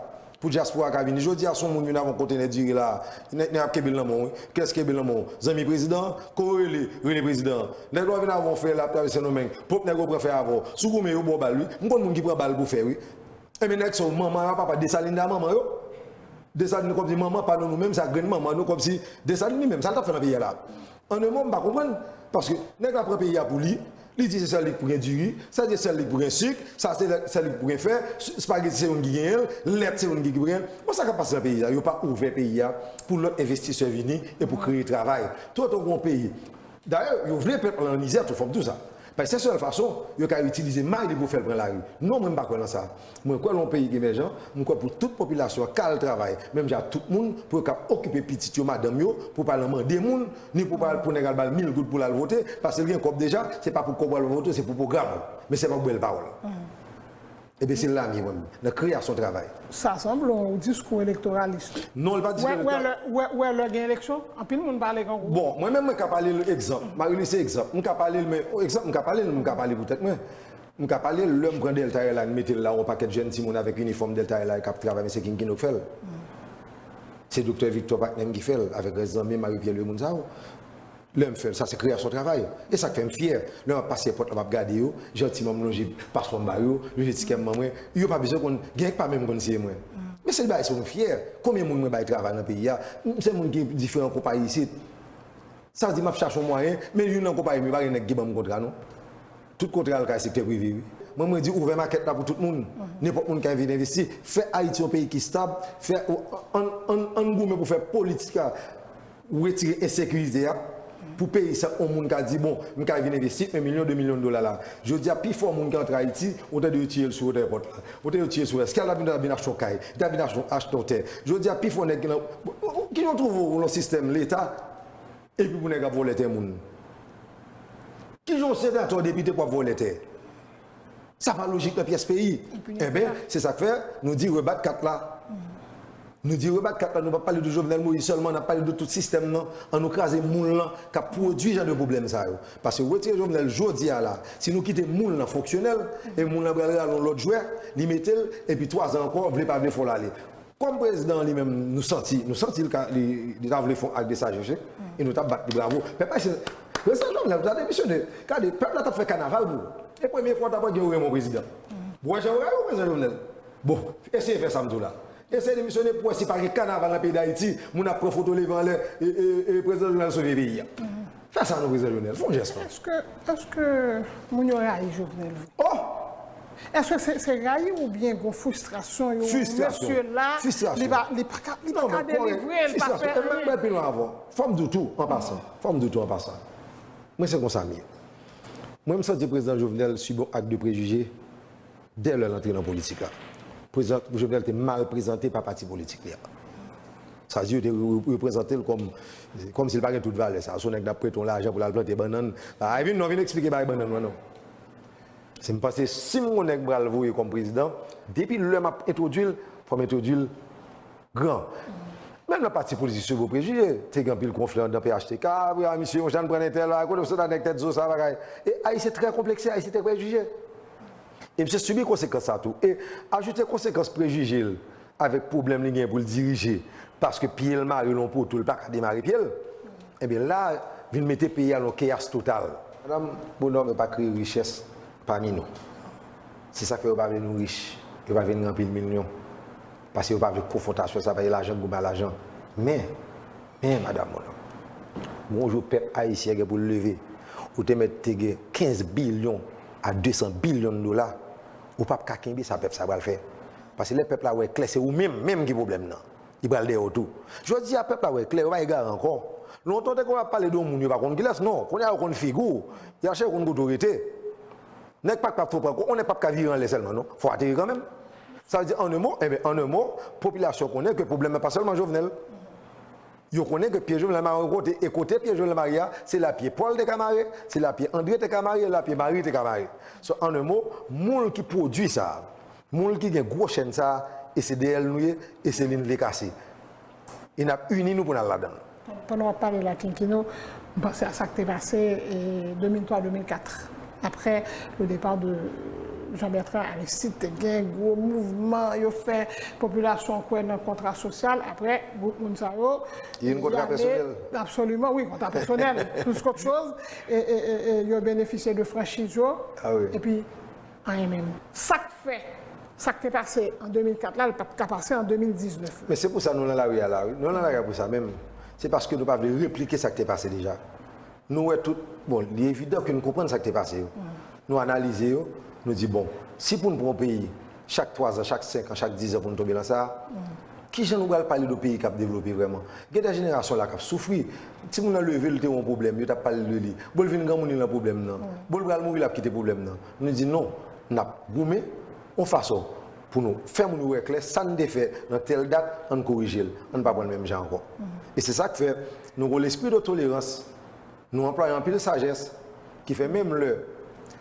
Pou dyaspora ka vini. Jodi a, si yon moun vin avè yon kontenè diri la, nèg, nèg ap kenbe l nan men w, wi. Kilès ki kenbe l nan men w? Zanmi prezidan an? Kote w rele, rele prezidan an. Nèg la w vin avè w fè l ap travèse Sendomeng, pwòp nèg yo pran fè avè w. Si w goumen, yo ba w bal, wi. M konn moun ki pran bal pou fè, wi. Enben, nèg sa yo, manman yo, papa Desalin ta manman yo. Desalin kòmsi manman pa nou, nou menm, sa grenn manman nou, kòmsi Desalin li menm, sa l t ap fè nan peyi a la? An de mo, m pa konprann. Paske nèg la pran peyi a pou li, li di se sèl li k pou gen diri, sa di sèl li k pou gen sik, sa se sèl li k pou gen fè, s-, espageti se youn ki genyen l, lèt se youn ki, ki pou genyen l. Bon, sa k ap pase nan peyi a? Yo pa ouvè peyi a pou lòt envestisè vini e pou kreye travay. Twotwo gon peyi. Dayè, yo vle pèp lan nan mizè tou, fò m di w sa. Paske se sèl fason yo ka itilize may li pou fè l pran lari. Non, mwen, m pa kwè nan sa. Mwen kwè nan yon peyi ki emèjan, m kwè pou tout popilasyon an ka al travay, menm jan ak tout moun, pou yo kab okipe pitit yo, madanm yo, pou pa al nan mande moun, ni pou pa al pou nèg al ba l mil goud pou l al vote, paske l gen kòb deja, se pa pou kòb ou al vote, se pou pwogram ou. Men se pa pou bèl pawòl. Ebyen, se la m ye, mwen menm, nan kreyasyon travay. Sa sanble yon diskou elektoralis tou. Non, li pa diskou elektoralis. Wè, wè lè, wè, wè lè gen eleksyon, anpil moun pale kangou. Bon, mwen menm, mwen ka pale l egzanp. Marie-Louise se egzanp. M ka pale l, men egzanp, m ka pale l, m ka pale pou tèt mwen. M ka pale l, lè m pran Delta Airlines, mete l la, yon pakèt jèn timoun avèk inifòm Delta Airlines k ap travay, men se Kinkino k fè l. Se Doktè Victor, patnè m, ki fè l, avèk rès zanmi m, Marie Pierre, lè moun sa yo. Lè m fè l, sa se kreyasyon travay. E sa k fè m fyè. Lè m ap pase èpòt la, m ap gade yo, jantiman m lonje paspò m ba yo, lonje tikè m ban mwen. Yo pa bezwen konn, gen k pa menm konn si se mwen. Men se bagay sa m fyè. Konbyen moun mwen bay travay nan peyi a? M se moun ki diferan konpayi isit. Sa di m ap chache yon mwayen, men youn nan konpayi m yo pa gen nèg ki ban m kontra, non. Tout kontra al kay sektè prive, wi. Mwen, mwen di ouvè makèt la pou tout moun. Nenpòt moun ka vin envesti. Fè Ayiti yon peyi ki stab. Fè, ann, ann, ann goumen pou fè politik la. Retire ensekirite a pou peyi sa, yon moun ka di, bon, m ka vin envesti yon milyon, de milyon dola la. Jodi a, pifò moun ki antre Ayiti, ou tande yo tiye l sou wotè èpòt la. Ou tande yo tiye l sou èskal la, vin, vin achte yon kay, ta vin achte, achte yon tè. Jodi a, pifò nèg ki nan, ki jan w twouve w nan sistèm leta, epi pou nèg ap vòlè tè moun? Ki jan w senatè, w depite pou ap vòlè tè? Sa pa lojik nan pyès peyi. Enben, se sa k fè nou di rebat kat la. Nou di rebat kat la, nou pa pale de Jovenel Moïse sèlman, n ap pale de tout sistèm nan. An nou kraze moun lan k ap pwodui jan de pwoblèm sa yo. Paske retire Jovenel jodi a la, si nou kite moun lan fonksyonèl, e moun lan pral rale yon lòt jwè, li mete l, epi twazan ankò, vle pa vle, fò l ale. Kòm prezidan an li menm, nou santi, nou santi l ka, li, li ta vle fè yon ak de sajès, wi. E nou t ap bat li bravo. Pèp ayisyen, prezidan Jovenel ta demisyone. Gade, pèp la t ap fè kanaval pou ou. E premye fwa w ta pral gen ou renmen yon prezidan. Bon, wè jan yo rayi w, prezidan Jovenel. Bon, eseye fè sa m di w la. Eseye demisyone pou w wè si pa gen kanaval nan peyi Dayiti, moun ap pran foto leve anlè, e, e, e prezidan Jovenel sove peyi a. Fè sa non, prezidan Jovenel. Fè yon jès non. Èske, èske moun yo rayi Jovenel vre? Oh! Èske se, se rayi oubyen gon fristrasyon yo? Fristrasyon. Mesye la, li pa, li pa ka, li pa ka delivre, li pa fè anyen. Fristrasyon. E m, m pral pi lwen avè w. Fò m di w tou, an pasan. Fò m di w tou, an pasan. Mwen, se konsa m ye. Mwen, m santi prezidan Jovenel sibi yon ak de prejije dè lè l antre nan politik la. Prezidan Jovenel te mal prezante pa pati politik li a. Sa di yo te re-, reprezante l kòm, kòmsi l pa gen tout valè sa. Se yon nèg n ap prete yon lajan pou l al plante bannann. Pa vin non, vin eksplike bagay bannann mwen non. Se m panse si m gon nèg m pral voye kòm prezidan, depi lè m ap entwodui l, fò m entwodui l gran. Menm nan pati politik, se gwo prejije. Te gen anpil konfli anndan P H T K, wi, a, misye, yon jan pran entèl, a, kote w sot a nèg tèt zo sa, bagay. E Ayisyen trè konplekse, Ayisyen trè prejije. E misye sibi konsekans sa tou. E ajoute konsekans prejije l avèk pwoblèm li gen pou l dirije, paske pye l mare nan yon poto, l pa ka demare pye l. Ebyen, la, vin mete peyi a nan keyas total. Madanm Bonòm, yo pa kreye richès pami nou. Se sa k fè yo pa vle nou rich, yo pa vle n gen anpil milyon. Paske yo pa vle konfwontasyon sa, paske lajan goumen a lajan. Men, men, madanm Bonòm, gon jou pèp ayisyen gen pou l leve. Ou te mèt te gen kenz bilyon a de san bilyon dola, ou p ap ka kenbe sa pèp sa pral fè. Paske lè pèp la wè klè, se ou menm, menm ki pwoblèm nan. Li pral dèyè w tou. Jodi a, pèp la wè klè, yo pa egare ankò. Lontan, te konn ap pale de yon moun, yo pa konn kilès, non. Kounye a, yo konn figi w. Y a chèche konn kote w rete. Nèg pa t ap twò pran kou, yon nèg p ap ka vire anlè sèlman, non. Fò w ateri kanmenm. Sa vle di, an en mo, enben, an en mo, popilasyon konnen ke pwoblèm nan pa sèlman Jovenel. Yo konnen ke pye Jovenel mare yon kote, e kote pye Jovenel mare a, se la pye Paul te ka mare, se la pye André te ka mare, la pye Marie te ka mare. So, an en mo, moun ki pwodui sa, moun ki gen gwo chèn sa, e se dèyè l nou ye, e se li n vle kase. E n ap ini nou pou n al ladan l. Pandan w ap pale la, Kinkino, m panse a sa k te pase, e, de mil twa, de mil kat. Après le départ de Jean Bertrand Aristide, te gen gwo mouvman, yo fè popilasyon kwè nan kontra sosyal. Après, gwoup moun sa yo, Yon kontra pèsonèl. Absoliman, wi, kontra pèsonèl, plis kòt choz, e, e, e, e yo benefisye de franchiz yo. Ah wi. Epi, anyen menm. Sa k fè, sa k te pase an de mil kat la, li pa t ka pase an de mil diznèf la. Men se pou sa nou nan lari a la, wi. Nou nan lari a pou sa menm. Se paske nou pa vle replike sa k te pase deja. Nou wè tout, bon, li evidan ke nou konprann sa k te pase yo. Nou analize yo, nou di, bon, si pou n pran yon peyi, chak twa zan, chak senk an, chak diz an pou n tonbe nan sa, kijan nou pral pale de peyi k ap devlope vrèman? Gen de jenerasyon la k ap soufri. Timoun nan leve, l te yon pwoblèm, yo t ap pale de li. Bon, l vin granmoun, li nan pwoblèm nan. Bon, l pral mouri, l ap kite pwoblèm nan. Nou di non, n ap goumen yon fason pou nou fè moun yo wè klè, sa n te fè nan tèl dat, ann korije l. Ann pa pran l menm jan ankò. E se sa k fè nou gon lespri de tolerans, nou anplwaye anpil sajès, ki fè menm lè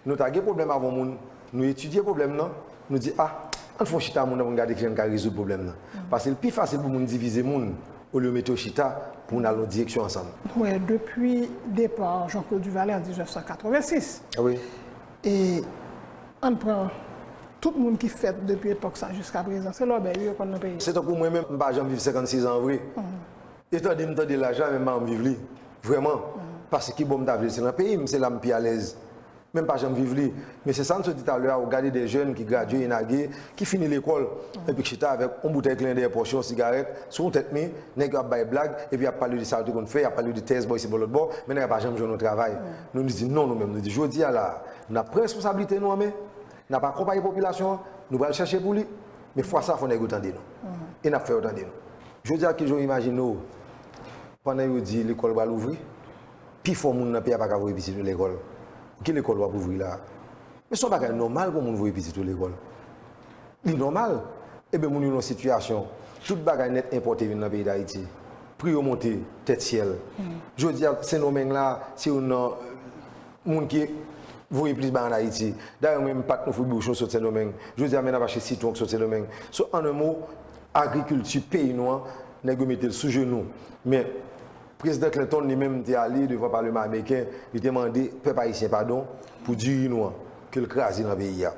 nou ta gen pwoblèm avè yon moun, nou etidye pwoblèm nan, nou di, ah, ann fè yon chita moun nan pou n gade kijan n ka rezoud pwoblèm nan. Paske l pi fasil pou moun divize moun, olye mete yo chita pou n al nan direksyon ansanm. Wè, depi depa Jean-Claude Duvalier an diznèf san katrevensis. Ah wi. E ann pran tout moun ki fèt depi epòk sa jiska prezan, se lòbèy yo konn nan peyi. Se tankou mwen menm, m pa janm viv senkannsis an vre. E tande m tande laj la, men m pa janm viv li. Vrèman. Paske ki bò m ta vle, se nan peyi m, se la m pi alèz. Men m pa janm viv li. Men se sa n sot di talè a, ou gade de jèn ki gradye ENAGE, ki fini lekòl, epi k chita avèk yon boutèy kleren dèyè pòch yo, yon sigarèt, sou yon tèt mi, nèg yo ap bay blag, epi y ap pale de sa yo te konn fè, y ap pale de tèz bò isi bò lòt bò, men nèg la pa janm jwenn yon travay. Nou, nou di non, nou menm, nou di jodi a la, n ap pran responsablite nou an men, n ap akonpaye popilasyon an, nou pral chèche pou li, men fwa sa fò nèg yo tande nou. E n ap fè yo tande nou. Jodi a, kijan w imajine w, pandan yo di lekòl pral ouvri, pifò moun nan peyi a pa ka voye pitit yo lekòl. Ki lekòl w ap ouvri la a? Men se yon bagay nòmal pou moun voye pitit yo lekòl. Li nòmal. Ebyen, moun yo nan sitiyasyon, tout bagay nèt enpòte vin nan peyi Dayiti. Pri yo monte, tèt syèl. Jodi a, Sendomeng la, se youn nan moun ki voye plis bagay ann Ayiti. Dayè, mwen menm, pat nou fri bouchon sot Sendomeng. Jodi a, men n ap achte sitwon k sot Sendomeng. So, an en mo, agrikilti peyi nou an, nèg yo mete l sou jenou. Men, Prezidan Clinton, li menm, te ale devan Palman ameriken, li te mande pèp ayisyen padon pou diri nou an, ke l kraze nan peyi a.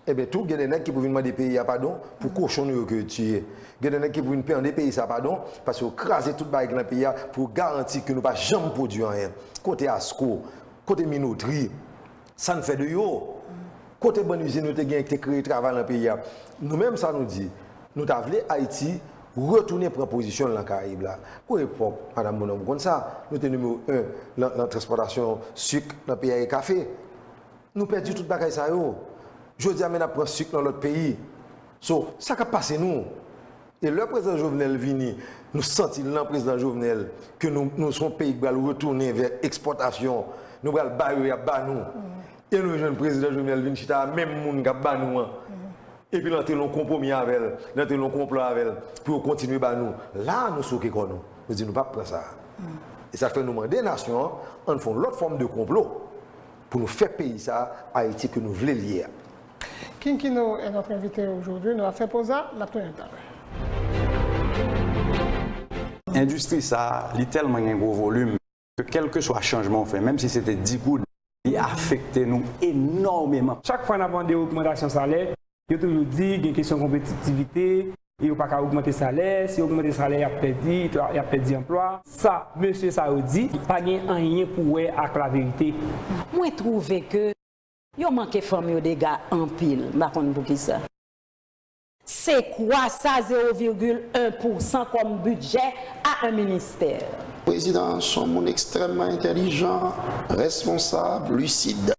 Ebyen tou, gen de nèg ki pou vin mande peyi a padon pou kochon nou yo ke yo tiye. Gen de nèg ki pou vin mande peyi sa padon paske yo kraze tout bagay ki nan peyi a pou yo garanti ke nou pa janm pwodui anyen. Kote ASCO? Kote Minotri? Sa n fè de yo? Kote bann izin yo te genyen ki te kreye travay nan peyi a? Nou menm, sa nou di, nou ta vle Ayiti retounen pran pozisyon l nan Karayib la. Gon epòk, madanm Bonòm, ou konn sa, nou te nimewo en nan, nan transpòtasyon sik nan peyi a e kafe. Nou pèdi tout bagay sa yo. Jodi a, men n ap pran sik nan lòt peyi. So, sa k ap pase nou? E lè prezidan Jovenel vini, nou santi l nan prezidan Jovenel, ke nou, nou se yon peyi k pral retounen vè ekspòtasyon. Nou pral ba yo, y ap ba nou. E nou jwenn prezidan Jovenel vin chita a menm moun k ap ba nou an. Epi l antre nan yon konpwomi avè l, l antre nan yon konplo avè l, pou yo kontinye ba nou. La a, nou souke kò nou. Nou di nou p ap pran sa a. E sa fè nou mande nasyon an, ann fè yon lòt fòm de konplo pou nou fè peyi sa a, Ayiti ke nou vle l ye a. Kinkino est notre invité aujourd'hui. Nou ap fè poz la, n ap tounen talè. Endistri sa a, li tèlman gen gwo volim ke kèlkeswa chanjman w fè, menm si se te di goud, li afekte nou enòmeman. Chak fwa n ap mande ogmantasyon salè, yo toujou di gen kesyon konpetitivite, Yo pa ka ogmante salè, si yo ogmante salè, y ap pèdi, y ap pèdi anplwa. Sa mesye sa yo di, pa gen anyen pou wè ak laverite. Mwen twouve ke yo manke fanm yo dega anpil, m pa konn poukisa. Se kwa sa zewo virgil en pousan kòm bidjè a en ministè? Prezidan an se yon moun ekstrèmman entèlijan, responsab, lisid.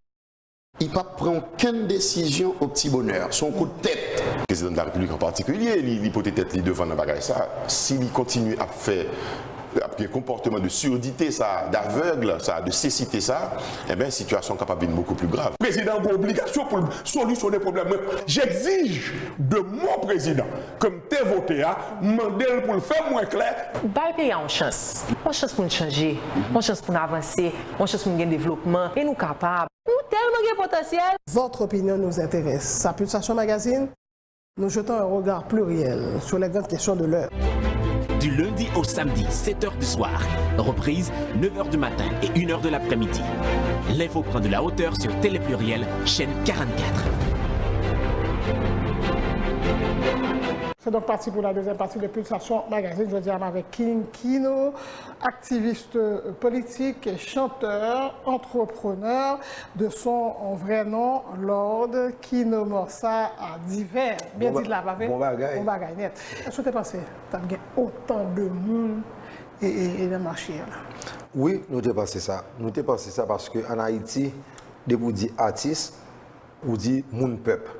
Li p ap pran okenn desizyon o pti bonè, se yon kout tèt. Président de la République en particulier, li, li pote tèt li devan nan bagay sa. Si li kontinye ap fè, ap gen konpòteman de surdité sa, d'aveugle sa, de cécité sa, enben sitiyasyon kapab vin beaucoup plus grave. Président gen obligasyon pou l solisyone pwoblèm mwen. J'exige de mon président ke m te vote a, m mande l pou l fè m wè klè. Bay peyi a yon chans. Yon chans pou n chanje, yon chans pou n avanse, yon chans pou n gen devlopman. E nou kapab. Nou tèlman gen potansyèl. Votre opinion nous intéresse. Sa Pulsasyon Magazine, nous jetons un regard pluriel sur les grandes questions de l'heure. Du lundi au samedi, sept heures du soir. Reprise, neuf heures du matin et une heure de l'après-midi. L'info prend de la hauteur sur Télé Pluriel, chaîne quarante-quatre. C'est donc parti pour la deuxième partie de Pulsasyon Magazine. Jodi a m avèk King Kino, activiste politique, chanteur, entrepreneur, de son vrai nom, Lord Kino Morsa Divers. Byen di la, pa vre? Bon bagay. Bon bagay nèt. Èske w te panse t ap gen otan de moun e, e, e nan mache a la? Wi, nou te panse sa. Nou te panse sa paske ann Ayiti, depi w di atis, ou di moun pèp.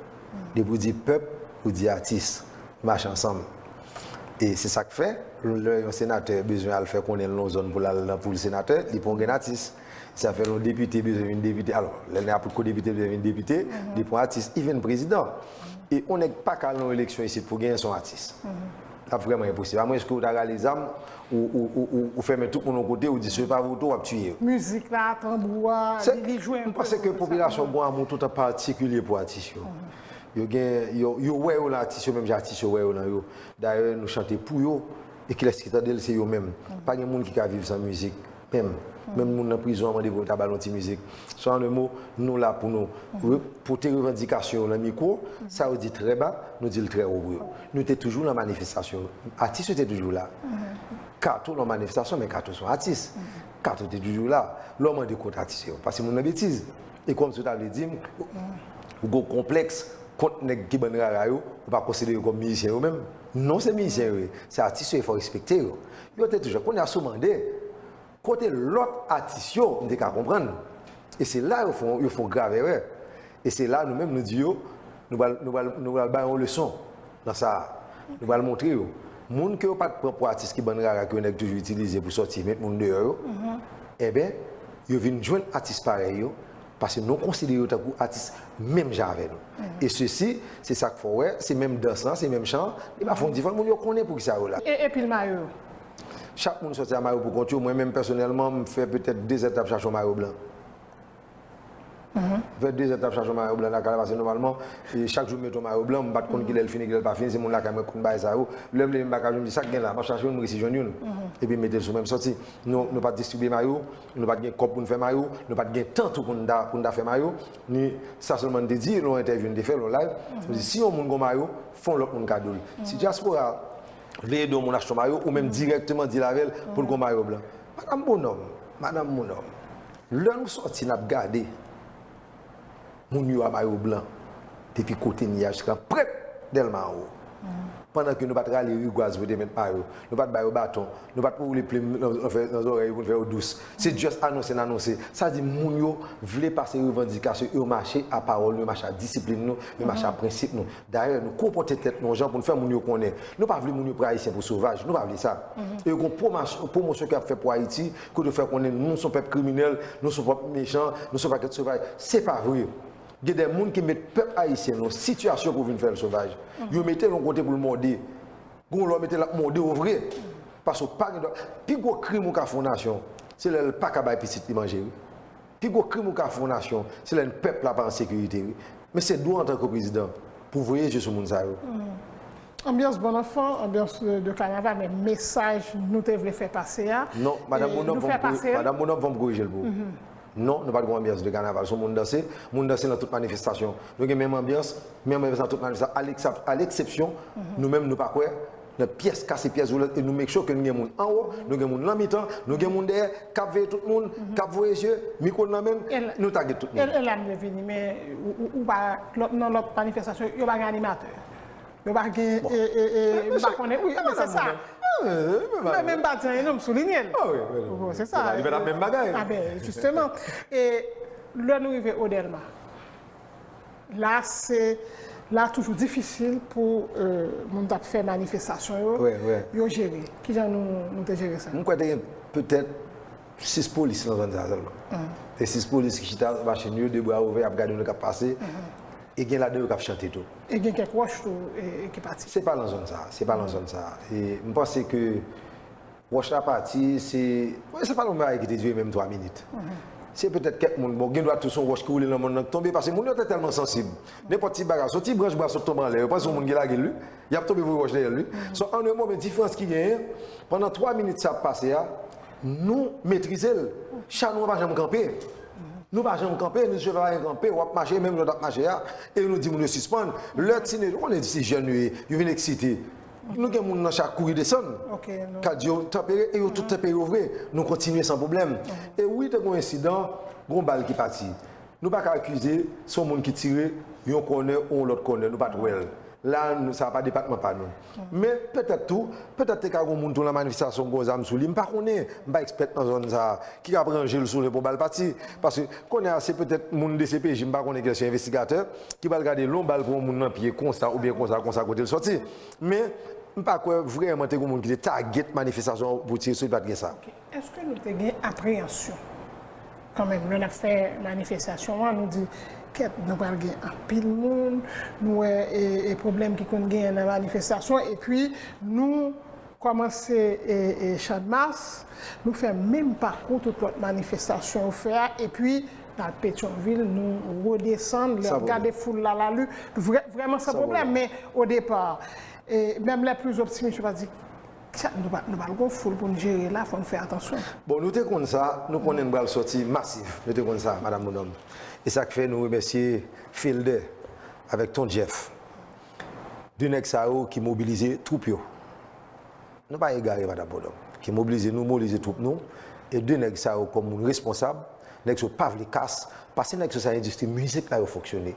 Depi w di pèp, ou di atis. Mache ansanm. E se sa k fè, lè yon senatè bezwen al fè konnen l nan yon zòn pou l al nan poul senatè, li pran yon grenn atis. Sa fè lè yon depite bezwen vin depite. Alò, lè nèg ap ko depite bezwen vin depite, li pran atis, even prezidan. E yon nèg pa ka al nan yon eleksyon isit pou genyen se yon atis. L ap vrèman enposib. Amwenske ou ta rale zam, ou, ou, ou, ou, ou fèmen tout moun yon kote, ou di si yo pa vote w, w ap tiye yo. Mizik la, tanbou a, li, li jwe enpe. M panse ke popilasyon gon amou tout an patikilye pou atis yo. Yo gen, yo, yo wè yo nan atis yo, menm jan atis yo wè yo nan yo. Dayè, nou chante pou yo, e kilès ki tande l, se yo menm. Pa gen moun ki ka viv san mizik. Menm, menm moun nan prizon an mande pou yo ta ba l yon ti mizik. So, en un mot, nou la pou nou re- pote revandikasyon yo nan mikwo, sa yo di trè ba, nou di l trè wo pou yo. Nou te toujou nan manifestasyon. Atis yo te toujou la. Kato nan manifestasyon, men Kato se yon atis. Kato te toujou la. Lè w mande kont atis yo, pase moun nan betiz. E kòmsi w ta vle di m, ou gen konplèks kont nèg ki bann rara yo, ou pa konsidere yo kòm mizisyen yo menm. Non, se mizisyen yo ye. Se atis yo ye, fò w respekte yo. Yo te toujou. Kounye a, si w mande, kote lòt atis yo, m te ka konprann. E se la yo fè, yo fè yon grav erè. E se la nou menm nou di yo, nou pral, nou pral, nou pral ba yo yon leson nan sa a. Nou pral montre yo. Moun ke yo pa t pran pou atis ki bann rara ke yo nèg toujou itilize pou sòti met moun deyò yo, enben, yo vin jwenn atis parèy yo, paske nou konsidere yo tankou atis menm jan avè nou. E sesi, se sa k fè w wè, se menm dans lan, se menm chan an, li pa fè yon diferans, moun yo konnen poukisa yo la. E, e pil mayo yo? Chak moun sòti a mayo pou kont yo. Mwen menm pèsonèlman, m fè petèt de zèd t ap chache yon mayo blan. M fè de zèd t ap chache yon mayo blan lakay la, paske nòmalman, e, chak jou m mete yon mayo blan, m pa t konn kilè l fini, kilè l pa fini, se moun lakay mwen k konn bagay sa yo. Lè m leve m pa ka jwenn, m di sa k gen la, m ap chache youn, m resi jwenn youn. Epi m mete l sou men m sòti. Nou, nou pa t distribye mayo, nou pa t gen kòb pou n fè mayo, nou pa t gen tan tou pou n ta, pou n ta fè mayo, ni sa sèlman n te di, nan yon entèvyou n te fè, nan yon live, nou di si yon moun gon mayo, fò yon lòt moun kado l. Si dyaspora vle ede yon moun achte yon mayo, ou menm dirèkteman di l avè l pou l gon mayo blan. Madanm Bonòm, madanm Bonòm, lè nou sòti n ap gade moun yo a mayo blan depi kote n ye a jiska prèt Dèlma anwo. Pandan ke nou pa t rale rigwaz pou te met mayo, nou pa t ba yo baton, nou pa t woule plim nan, nan fè, nan zòrèy yo pou n fè yo dous. Se just anonse n anonse. Sa di moun yo vle pase revandikasyon yo, mache a pawòl nou, yo mache a disiplin nou, yo mache a prensip nou. Dayè, nou konpòte tèt nou yon jan pou n fè moun yo konnen. Nou pa vle moun yo pran Ayisyen pou sovaj, nou pa vle sa. E yo gon pwomas- pwomosyon ke y ap fè pou Ayiti, kote yo fè konnen nou se yon pèp kriminèl, nou se yon pèp mechan, nou se yon pakèt sovaj. Se pa vre. Gen de moun ki met pèp ayisyen nan yon sitiyasyon pou vin fè l sovaj. Yo mete l yon kote pou l mòde. Gon lè w mete l ap mòde w vre. Paske w pa gen dwa. Pi gwo krim ou ka fè yon nasyon, se lè l pa ka bay pitit li manje, wi. Pi gwo krim ou ka fè yon nasyon, se lè pèp la pa an sekirite, wi. Men se dwa w antanke prezidan pou voye je sou moun sa yo. Anbyans bon anfan, anbyans de, de kanaval, men mesaj nou te vle fè pase a. Non, madanm Bonòm, fò m korije l pou ou. Non, nou pa t gen yon anbyans de kanaval. Se yon moun danse, moun danse nan tout manifestasyon. Nou gen menm anbyans, menm anbyans nan tout manifestasyon. A leksep-, a leksepsyon, nou menm nou pa kwè nan pyès kase, pyès volan, e nou make sure ke nou gen moun anwo, nou gen moun nan mitan, nou gen moun dèyè, k ap veye tout moun, k ap voye zye, mikwo nan men l, nou tagèt tout moun. E la m vle vini, men ou, ou, ou pa, lòt, nan lòt manifestasyon, yo pa gen animatè. Yo pa gen, e, e, e, m pa konnen, wi, men se sa. Men, men m pa di anyen, non, m soulinye l. Bon, se sa. Li pa t ap menm bagay. A ben, jisteman. E lè nou rive o Dèlma, la, se, la toujou difisil pou, e, moun k ap fè manifestasyon yo, yo jere. Kijan nou, nou te jere sa? M kwè te gen petèt sis polis nan zòn sa sèlman. E sis polis ki chita machin yo, de bra ouvè, y ap gade moun k ap pase. E gen ladan yo k ap chante tou. E gen kèk wòch tou, e, e ki pati. Se pa nan zòn sa, se pa nan zòn sa. E m panse ke wòch la pati, se, se pa yon bagay ki te dire menm twa minit. Se petèt kèk moun, bon, gen dwa tou se yon wòch ki woule nan mòn nan ki tonbe, paske moun yo te tèlman sansib. Nenpòt ti bagay, se yon ti branch bwa sot tonbe anlè, yo panse se yon moun ki lage l, wi. Y ap tonbe voye wòch dèyè l, wi. So, an en moman, diferans ki genyen, pandan twa minit sa ap pase a, nou metrize l. Cha nou an pa janm kanpe. Nou pa janm kanpe, nou cheve pa janm kanpe, w ap mache, menm jan w t ap mache a, e nou di moun yo sispann. Lè ti nèg, ou konnen ti jèn yo ye, yo vin eksite. Nou gen moun nan cha kouri desann. Kad yo tanpere, e yo tout tanpere yo vre. Nou kontinye san pwoblèm. E wi, te gen yon ensidan, gen yon bal ki pati. Nou pa ka akize, se yon moun ki tire, yon kònè ou yon lòt kònè, nou pa t wè l. La, nou, sa pa depatman pa nou. Men, petèt tou, petèt te ka gen yon moun tou nan manifestasyon ki gen yon zam sou li, m pa konnen, m pa ekspèt nan zòn sa a, ki ka pran je l sou li pou bal pati. Paske, kounye a, se petèt moun D C P J, m pa konnen kiyès yo envestigatè, ki pral gade lè yon bal pran yon moun nan pye konsa, oubyen konsa, konsa, kote l sòti. Men, m pa kwè vrèman te gen yon moun ki te tagèt manifestasyon an pou tire sou li, pa t gen sa. Èske nou te gen apreyansyon? Kanmenm, lè n ap fè manifestasyon an, nou di, kèt, nou pral gen anpil moun, nou wè e, e pwoblèm ki konn genyen nan manifestasyon, epi nou kòmanse e, e Channmas, nou fè menm pakou tout lòt manifestasyon yo fè a, epi n al Petyonvil, nou redesann, lè n ap gade foul la, lari, vrè, vrèman san pwoblèm, men o depa, e menm lè pli optimis yo pa di, Sa, nou pa, nou pa gen foul pou n jere la, fò n fè atansyon. Bon, nou te konn sa, nou konnen n pral sòti masif. Nou te konn sa, Madanm Bonòm. E sa k fè nou remèsye Felder avèk Ton Jeff. De nèg sa yo ki mobilize twoup yo. Nou pa egare, Madanm Bonòm. Ki mobilize nou, mobilize twoup nou. E de nèg sa yo kòm moun responsab, nèg sa yo pa vle kas, paske nèg sa yo se endistri mizik la yo fonksyone.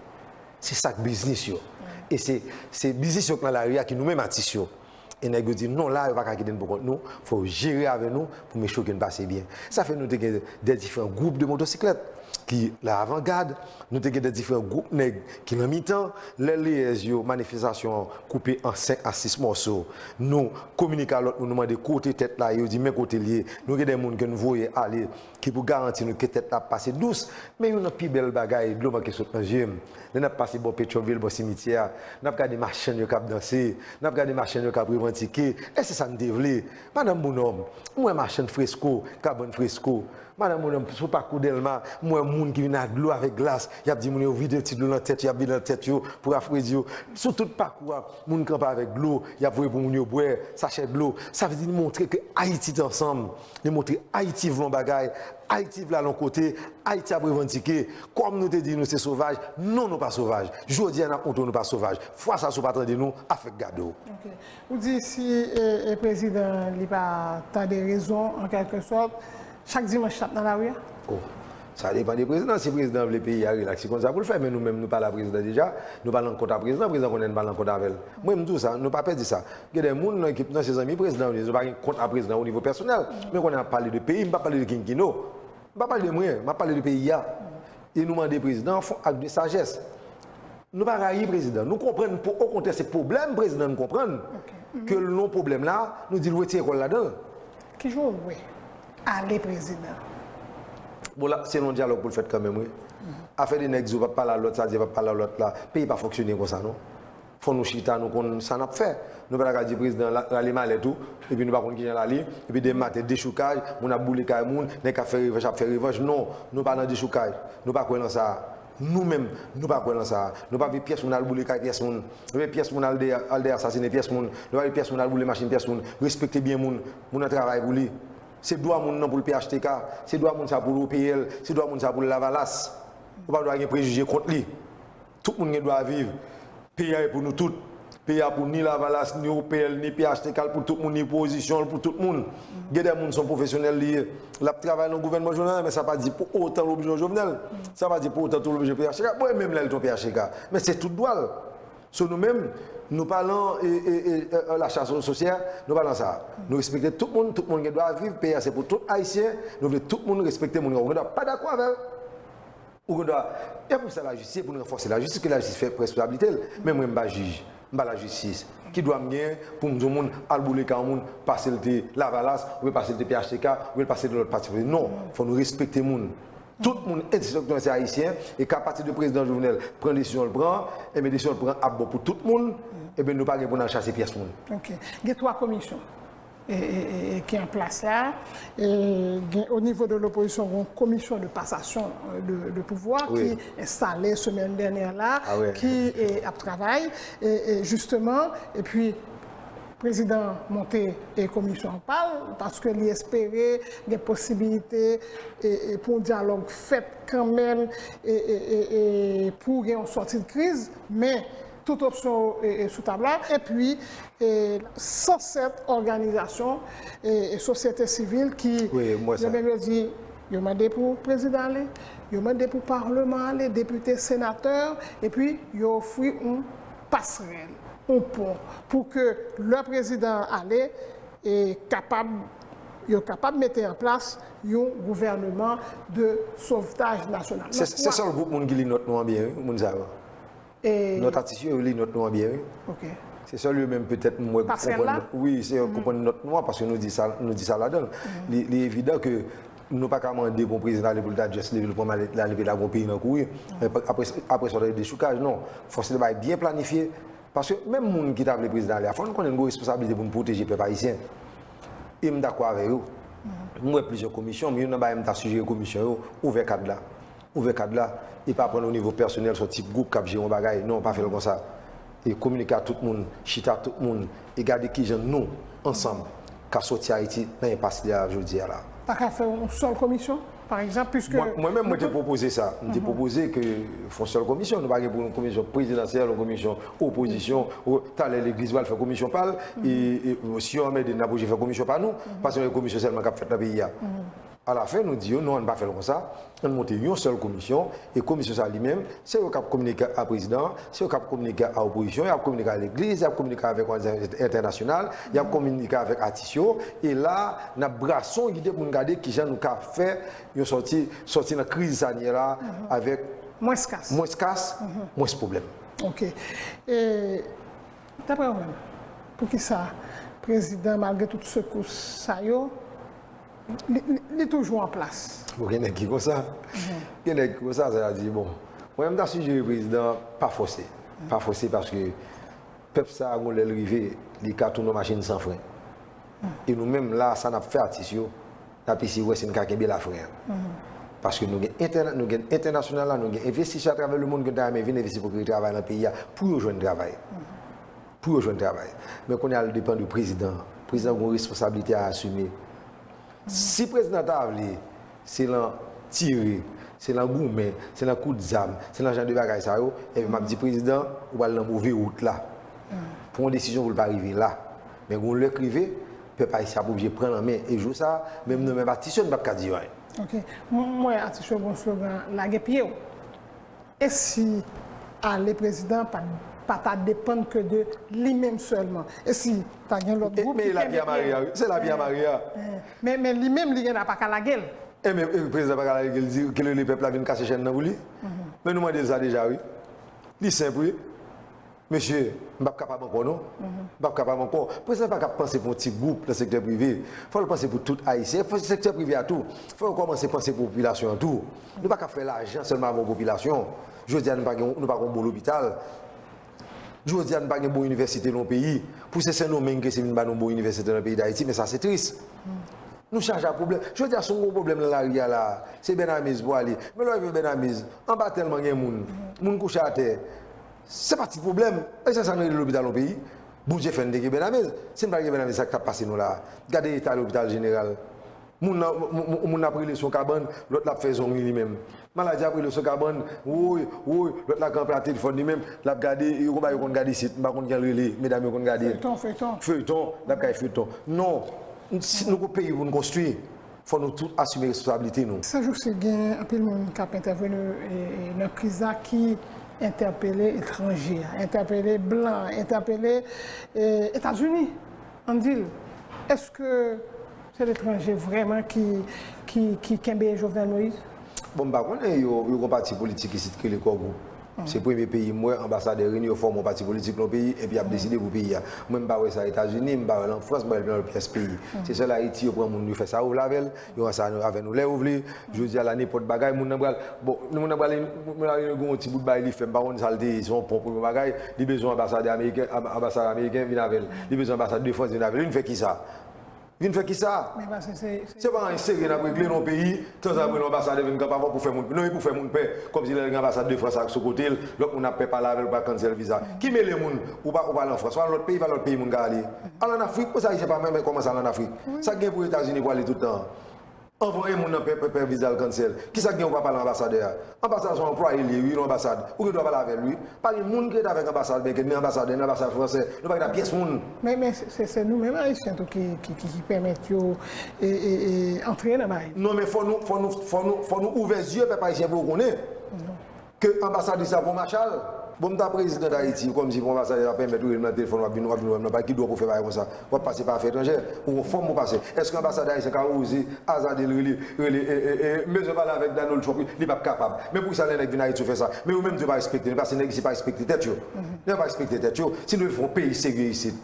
Se sa k biznis yo. E se, se biznis yo k nan lari a ki nou menm atis yo. E nèg yo di, "Non, la, yo pa ka kite n pou kont nou, fò yo jere avè nou pou make sure ke n pase byen." Sa fè nou te gen de diferan gwoup de motosiklèt ki la avangad, nou te gen de diferan gwoup nèg ki nan mitan. Lè leyèz yo, manifestasyon an koupe an senk a sis mòso, nou kominike a lòt moun, nou mande kote tèt la ye, yo di, "Men kote l ye." Nou gen de moun ke nou voye ale ki pou garanti nou ke tèt la ap pase dous. Men youn nan pi bèl bagay, dlo manke sot nan zye m. Lè n ap pase bò Petyonvil, bò simityè a, n ap gade machann yo k ap danse, n ap gade machann yo k ap revandike. Èske se sa n te vle? Madanm Bonòm, m wè machann fresko k ap vann fresko. Madanm Bonòm, sou pakou Dèlma, m wè moun ki vin ak dlo avèk glas, y ap di moun yo vide ti dlo nan tèt yo, y ap vide nan tèt yo pou rafredi yo. Sou tout pakou a, moun kanpe avèk dlo, y ap voye pou moun yo bwè, sachè dlo. Sa vle di li montre ke Ayiti te ansanm. Li montre Ayiti vle yon bagay, Ayiti vle al yon kote, Ayiti ap revandike. Kòm nou te di nou se sovaj, non, nou pa sovaj. Jodi a, n ap montre w nou pa sovaj. Fwa sa, si w pa tande nou, afè k gade w. Ok. Ou di si e, e prezidan li pa tande rezon, an kèlke sòt, chak dimanch l ap nan lari a? Oh. Sa depann de prezidan. Si prezidan vle peyi a rilaks, se konsa pou l fè. Men nou menm, nou pale a prezidan deja. Nou pale an kont a prezidan. Prezidan konnen nou pale an kont avè l. Mwen, m di w sa, nou pa pèdi sa. Gen de moun nan ekip nan, se zanmi prezidan yo ye. Nou pa gen kont a prezidan o nivo pèsonèl. Men konnen n ap pale de peyi, m p ap pale de Kinkino. M p ap pale de mwen, m ap pale de peyi a. E nou mande prezidan an fè yon ak de sajès. Nou pa rayi prezidan. Nou konprann, okontrè, se pwoblèm prezidan nou konprann. Ke l nan pwoblèm la, nou di l retire kò l ladan l. Kijan w wè ale prezidan? Bon, la, se yon dyalòg pou l fèt kanmenm, wi. Afè de nèg di w p ap pale a lòt, sa di p ap pale a lòt la. Peyi pa fonksyone konsa, non. Fò nou chita, nou konn sa n ap fè. Nou pa ta ka di prezidan la, rale malèt ou, epi nou pa konn kijan l ale, epi demen maten, dechoukaj, moun ap boule kay moun, nèg k ap fè revanch ap fè revanch. Non, nou pa nan dechoukaj. Nou pa kwè nan sa. Nou menm, nou pa kwè nan sa. Nou pa vle pyès moun al boule kay pyès moun. Nou pa vle pyès moun al dèyè, al dèyè asasinen pyès moun. Nou pa vle pyès moun al boule machin pyès moun. Respekte byen moun. Moun nan travay pou li. Se dwa moun nan pou l P H T K, se dwa moun sa pou l O P L, se dwa moun sa pou l Lavalas. Ou pa dwa gen prejije kont li. Tout moun gen dwa viv. Peyi a e pou nou tout. Peyi a pou ni Lavalas, ni O P L, ni P H T K, l pou tout moun, ni opozisyon, l pou tout moun. Gen de moun se yon pwofesyonèl li ye. L ap travay nan gouvènman Jovenel, men sa pa di pou otan l oblije yon Jovenel. Sa pa di pou otan tou l oblije P H T K. Bon, e menm lè l te yon P H T K. Men se tout dwa l. So nou menm, nou pa lan e, e, e, e, la chasse aux sorcières, nou pa lan sa. Nou respekte tout moun, tout moun gen dwa viv, peyi a se pou tout Ayisyen, nou vle tout moun respekte moun nan. Ou gen dwa pa dakò avè l. Ou gen dwa, e pou sa lajistis, pou nou ranfòse lajistis, ke lajistis fè responsablite l. Men mwen, m pa jij, m pa lajistis. Ki dwa m gen pou m di yon moun al boule kay yon moun, paske l te Lavalas, oubyen paske l te P H T K, oubyen paske l te lòt pati politik? Non, fò nou respekte moun. Tout moun, endispektè se ayisyen, e ke apati de prezidan Jovenel pran desizyon l pran, ebyen desizyon l pran ap bon pou tout moun, ebyen nou pa gen pou n al chase pyès moun. Ok. Gen twa komisyon e, e, e, e, ki an plas la. E, gen, o nivo de lopozisyon, gen yon komisyon de pasasyon e, de, de pouvwa ki enstale semèn dènyè la, ki e, ap travay, e, e, jisteman, epi prezidan monte e, komisyon pa l, paske li espere gen posibilite e, e, pou yon dyalòg fèt kanmenm e, e, e, e, pou gen yon sòti de kriz, men tout opsyon e, e, sou tab la. Epi, e, san sèt òganizasyon e, e, sosyete sivil ki, yo menm yo di, yo mande pou prezidan ale, yo mande pou palman ale, depite, senatè, epi yo ofri yon pasrèl, yon pon, pou ke lè prezidan ale, e kapab, yo kapab mete an plas yon gouvènman de sovtaj nasyonal. Se sèl gwoup moun ki li nòt nou an byen, wi, moun sa yo. Nòt atis yo, yo li nòt nou an byen, wi. Se sèl yo menm petèt m wè k konprann, wi, se yo k konprann nòt nou an, paske nou di sa, nou di sa ladan l. Li, li evidan ke nou pa ka mande pou yon prezidan ale pou l ta just leve l pran malèt li ale, epi l ap gen yon peyi nan kouri. Apre, apre sa, w ta gen dechoukaj, non. Fò se yon bagay byen planifye. Paske menm moun ki ta vle prezidan ale a, fò n konnen n gen yon responsablite pou n pwoteje pèp ayisyen. E m dakò avè yo. M wè plizyè komisyon, men youn nan bagay m ta sijere komisyon yo, ouvè kad la. Ouvè kad la, e pa pran l o nivo pèsonèl, se yon ti gwoup k ap jere yon bagay. Non, pa fè l konsa. E kominike a tout moun, chita tout moun, e gade kijan nou, ansanm, ka sòti Ayiti nan enpas li a jodi a la. Pa ka fè yon sèl komisyon? Pa egzanp, piske. Mwen, mwen menm, mwen te pwopoze sa. Mwen te pwopoze ke fè yon sèl komisyon. Nou pa gen pou yon komisyon prezidansyèl, yon komisyon opozisyon, talè legliz pral fè komisyon pa l, e, e si yo anmède n, n ap oblije fè komisyon pa nou, paske se komisyon sèlman k ap fèt nan peyi a. Alafen, nou di yo, non, ann pa fè l konsa, ann monte yon sèl komisyon, e komisyon sa li menm, se yo k ap kominike a prezidan an, se yo k ap kominike a opozisyon, y ap kominike a legliz, y ap kominike avèk òganizasyon entènasyonal, y ap kominike avèk atis yo, e la, n ap brase yon lide pou n gade kijan nou ka fè yon sòti, sòti nan kriz sa n ye la avèk mwens kas, mwens kas, mwens pwoblèm. Ok. E, daprè ou menm, poukisa prezidan, malgre tout sekous sa yo, li, li, li toujou an plas? Bon, gen nèg ki konsa. Gen nèg ki konsa, sa vle di, bon, mwen menm, m ta sijere prezidan pa fòse. Pa fòse paske pèp sa a, gon lè l rive, li ka tounen yon machin san fren. E nou menm la, sa n ap fè atis yo, n ap eseye wè si n ka kenbe la fren an. Paske nou gen entèna-, nou gen entènasyonal la, nou gen envestisè atravè lemonn ki ta renmen vin envesti pou kreye travay nan peyi a, pou yo jwenn travay. Pou yo jwenn travay. Men kounye a, l depann de prezidan an. Prezidan an gen yon responsablite a asime. Si prezidan ta vle, se lan tire, se lan goumen, se lan kout zam, se lan jan de bagay sa yo, ebyen m ap di prezidan, ou pral nan move wout la. Pran yon desizyon pou l pa rive la. Men gon lè k rive, pèp ayisyen ap oblije pran nan men. E jou sa a, menm nou menm atis yo, n p ap ka di yo anyen. Ok. M, m wè atis yo gen yon slogan, lage pye w. E si ale prezidan pa, pa ta depann ke de li menm sèlman? E si ta gen lòt gwoup ki kenbe pye l? Men e lapye a mare a, wi. Se lapye a mare a. Men, men li menm, li gendwa pa ka lage l. Ebyen, prezidan pa ka lage l, di, ke l rele pèp la vin kase chèn nan pou li. Men nou mande l sa deja, wi. Li senp, wi. Mesye, m p ap kapab ankò, non. M p ap kapab ankò. Prezidan pa ka panse pou yon ti gwoup nan sektè prive. Fò l panse pou tout Ayisyen. Fò sektè prive a tou. Fò yo kòmanse panse pou popilasyon an tou. Nou pa ka fè lajan sèlman avè yon popilasyon. Jodi a, nou pa gen, nou pa gen yon bon lopital. Jodi a, nou pa gen bon inivèsite nan yon peyi. Pou se Sendomeng ke se vin ba nou bon inivèsite nan peyi Dayiti, men sa se tris. Nou chaje ak pwoblèm. Jodi a, si w gen yon pwoblèm nan lari a la, se Bènamiz pou w ale. Men lè w rive Bènamiz, anba tèlman gen moun, moun kouche atè. Se pa ti pwoblèm. E se sa n rele lopital yon peyi. Bondye fè n te gen Bènamiz. Si n pa t gen Bènamiz, sa k t ap pase nou la a? Gade eta lopital jeneral. Moun nan, moun, moun, moun nan ap rele sou kabann, lòt la ap fè zong li, li menm. Maladi ap rele sou kabann, woy, woy, lòt la kanpe a telefòn li menm, l ap gade, yo konn ba yo konn gade sit, m pa konn jan l rele, medam yo konn gade. Feyton, feyton. Feyton, l ap gade feyton. Non, si nou gon peyi pou n konstwi, fò nou tout asime responsablite nou. Sè Jousi, gen anpil moun k ap entèveni, e, e, nan kriz la ki entèpele etranje a, entèpele blan, entèpele, e, Etazini. Ann di l, èske se letranje vrèman ki, ki, ki kenbe Jovenel Moïse? Bon, m pa konnen, yo, yo gon pati politik isit ki rele Core Group. Se premye peyi m wè anbasadè reyini yo fòme yon pati politik nan yon peyi epi y ap deside pou peyi a. Mwen, m pa wè sa Etazini, m pa wè l an Frans, m pa wè l nan lòt pyès peyi. Se sèl Ayiti yo pran moun yo fè sa yo vle avè l, yo ranse avè nou lè yo vle. Jodi a la, nenpòt bagay, moun nan pral, bon, moun nan pral, moun nan pral gen yon ti bout bagay li fè, m pa konn sa l te ye, se yon ponp ou yon bagay, li bezwen anbasadè ameriken, anba-, anbasad ameriken vin avè l. Li bezwen anbasad de Frans vin avè l. Vin fè kisa? Vin fè kisa? Men paske se, se Se pa anyen serye n ap regle nan yon peyi, tanzantan pou yon anbasadè vin kanpe avè w pou fè moun, non, e pou fè moun pè, kòmsi lè l gen anbasad de Frans ak sou kote l, lòt moun ap pè pale avè l pou pa cancel viza. Ki mele moun, ou pa, ou pa al an Frans, ou al lòt peyi, pa lòt peyi moun ka ale. Al an Afrik, poukisa Ayisyen pa menm kòmanse al an Afrik? Sa k gen pou Etazini pou ale tout tan an? Anvan yon moun nan pè, pè, pè viza l cancel. Kisa k gen ou pa pale anbasadè a? Anbasadè se yon anplwaye li ye, wi, nan anbasad. Ou gen dwa pale avè l, wi. Pa gen moun ki rete avèk anbasad Blinken, ni anbasad End, ni anbasad Fransè. Nou pa gen pyès moun. Men, men se, se, se nou menm Ayisyen tou ki, ki, ki, ki pèmèt yo, e, e, e, antre nan bagay. Non, men fò nou, fò nou, fò nou, fò nou ouvè zye pèp ayisyen pou yo konnen ke anbasadris la gon machal. Bon, m ta prezidan Dayiti, kòmsi pou anbasadè la pèmèt ou rele m nan telefòn, w ap vin, w ap vin wè m nan, pa ki dwa pou fè bagay konsa. W ap pase pa afè etranjè, ou gon fòm pou pase. Èske anbasadè ayisyen ka oze azade l rele, rele, e, e, e, m bezwen pale avèk Donald Trump, wi, li p ap kapab. Men poukisa lè nèg vin Ayiti yo fè sa? Men yo menm tou yo pa respekte nou, paske nèg isi pa respekte tèt yo. Nèg yo pa respekte tèt yo. Si nou vle fè yon peyi serye isit,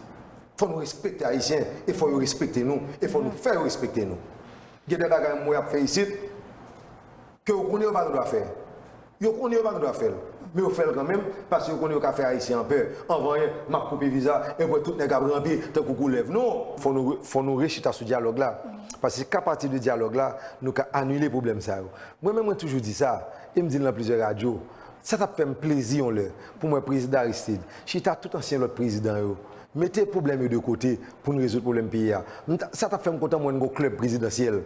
fò nou respekte Ayisyen, e fò yo respekte nou, e fò nou fè yo respekte nou. Gen de bagay m wè y ap fè isit, ke yo konnen yo pa gen dwa fè. Yo konnen yo pa gen dwa fè l. Men yo fè l kanmenm, paske yo konnen yo ka fè Ayisyen an pè. Anvan anyen, m ap koupe viza, e pou tout nèg ap ranpe tankou koulèv. Non! Fò nou, fò nou rechita sou dyalòg la. Paske se ka pati de dyalòg la, nou ka anile pwoblèm sa yo. Mwen menm, mwen toujou di sa, e m di l nan plizyè radyo, sa t ap fè m plezi yon lè, pou m wè prezidan Aristide, chita tout ansyen lòt prezidan yo, mete pwoblèm yo de kote, pou n rezoud pwoblèm peyi a. M ta, sa t ap fè m kontan, mwen, n gon klèb prezidansyèl.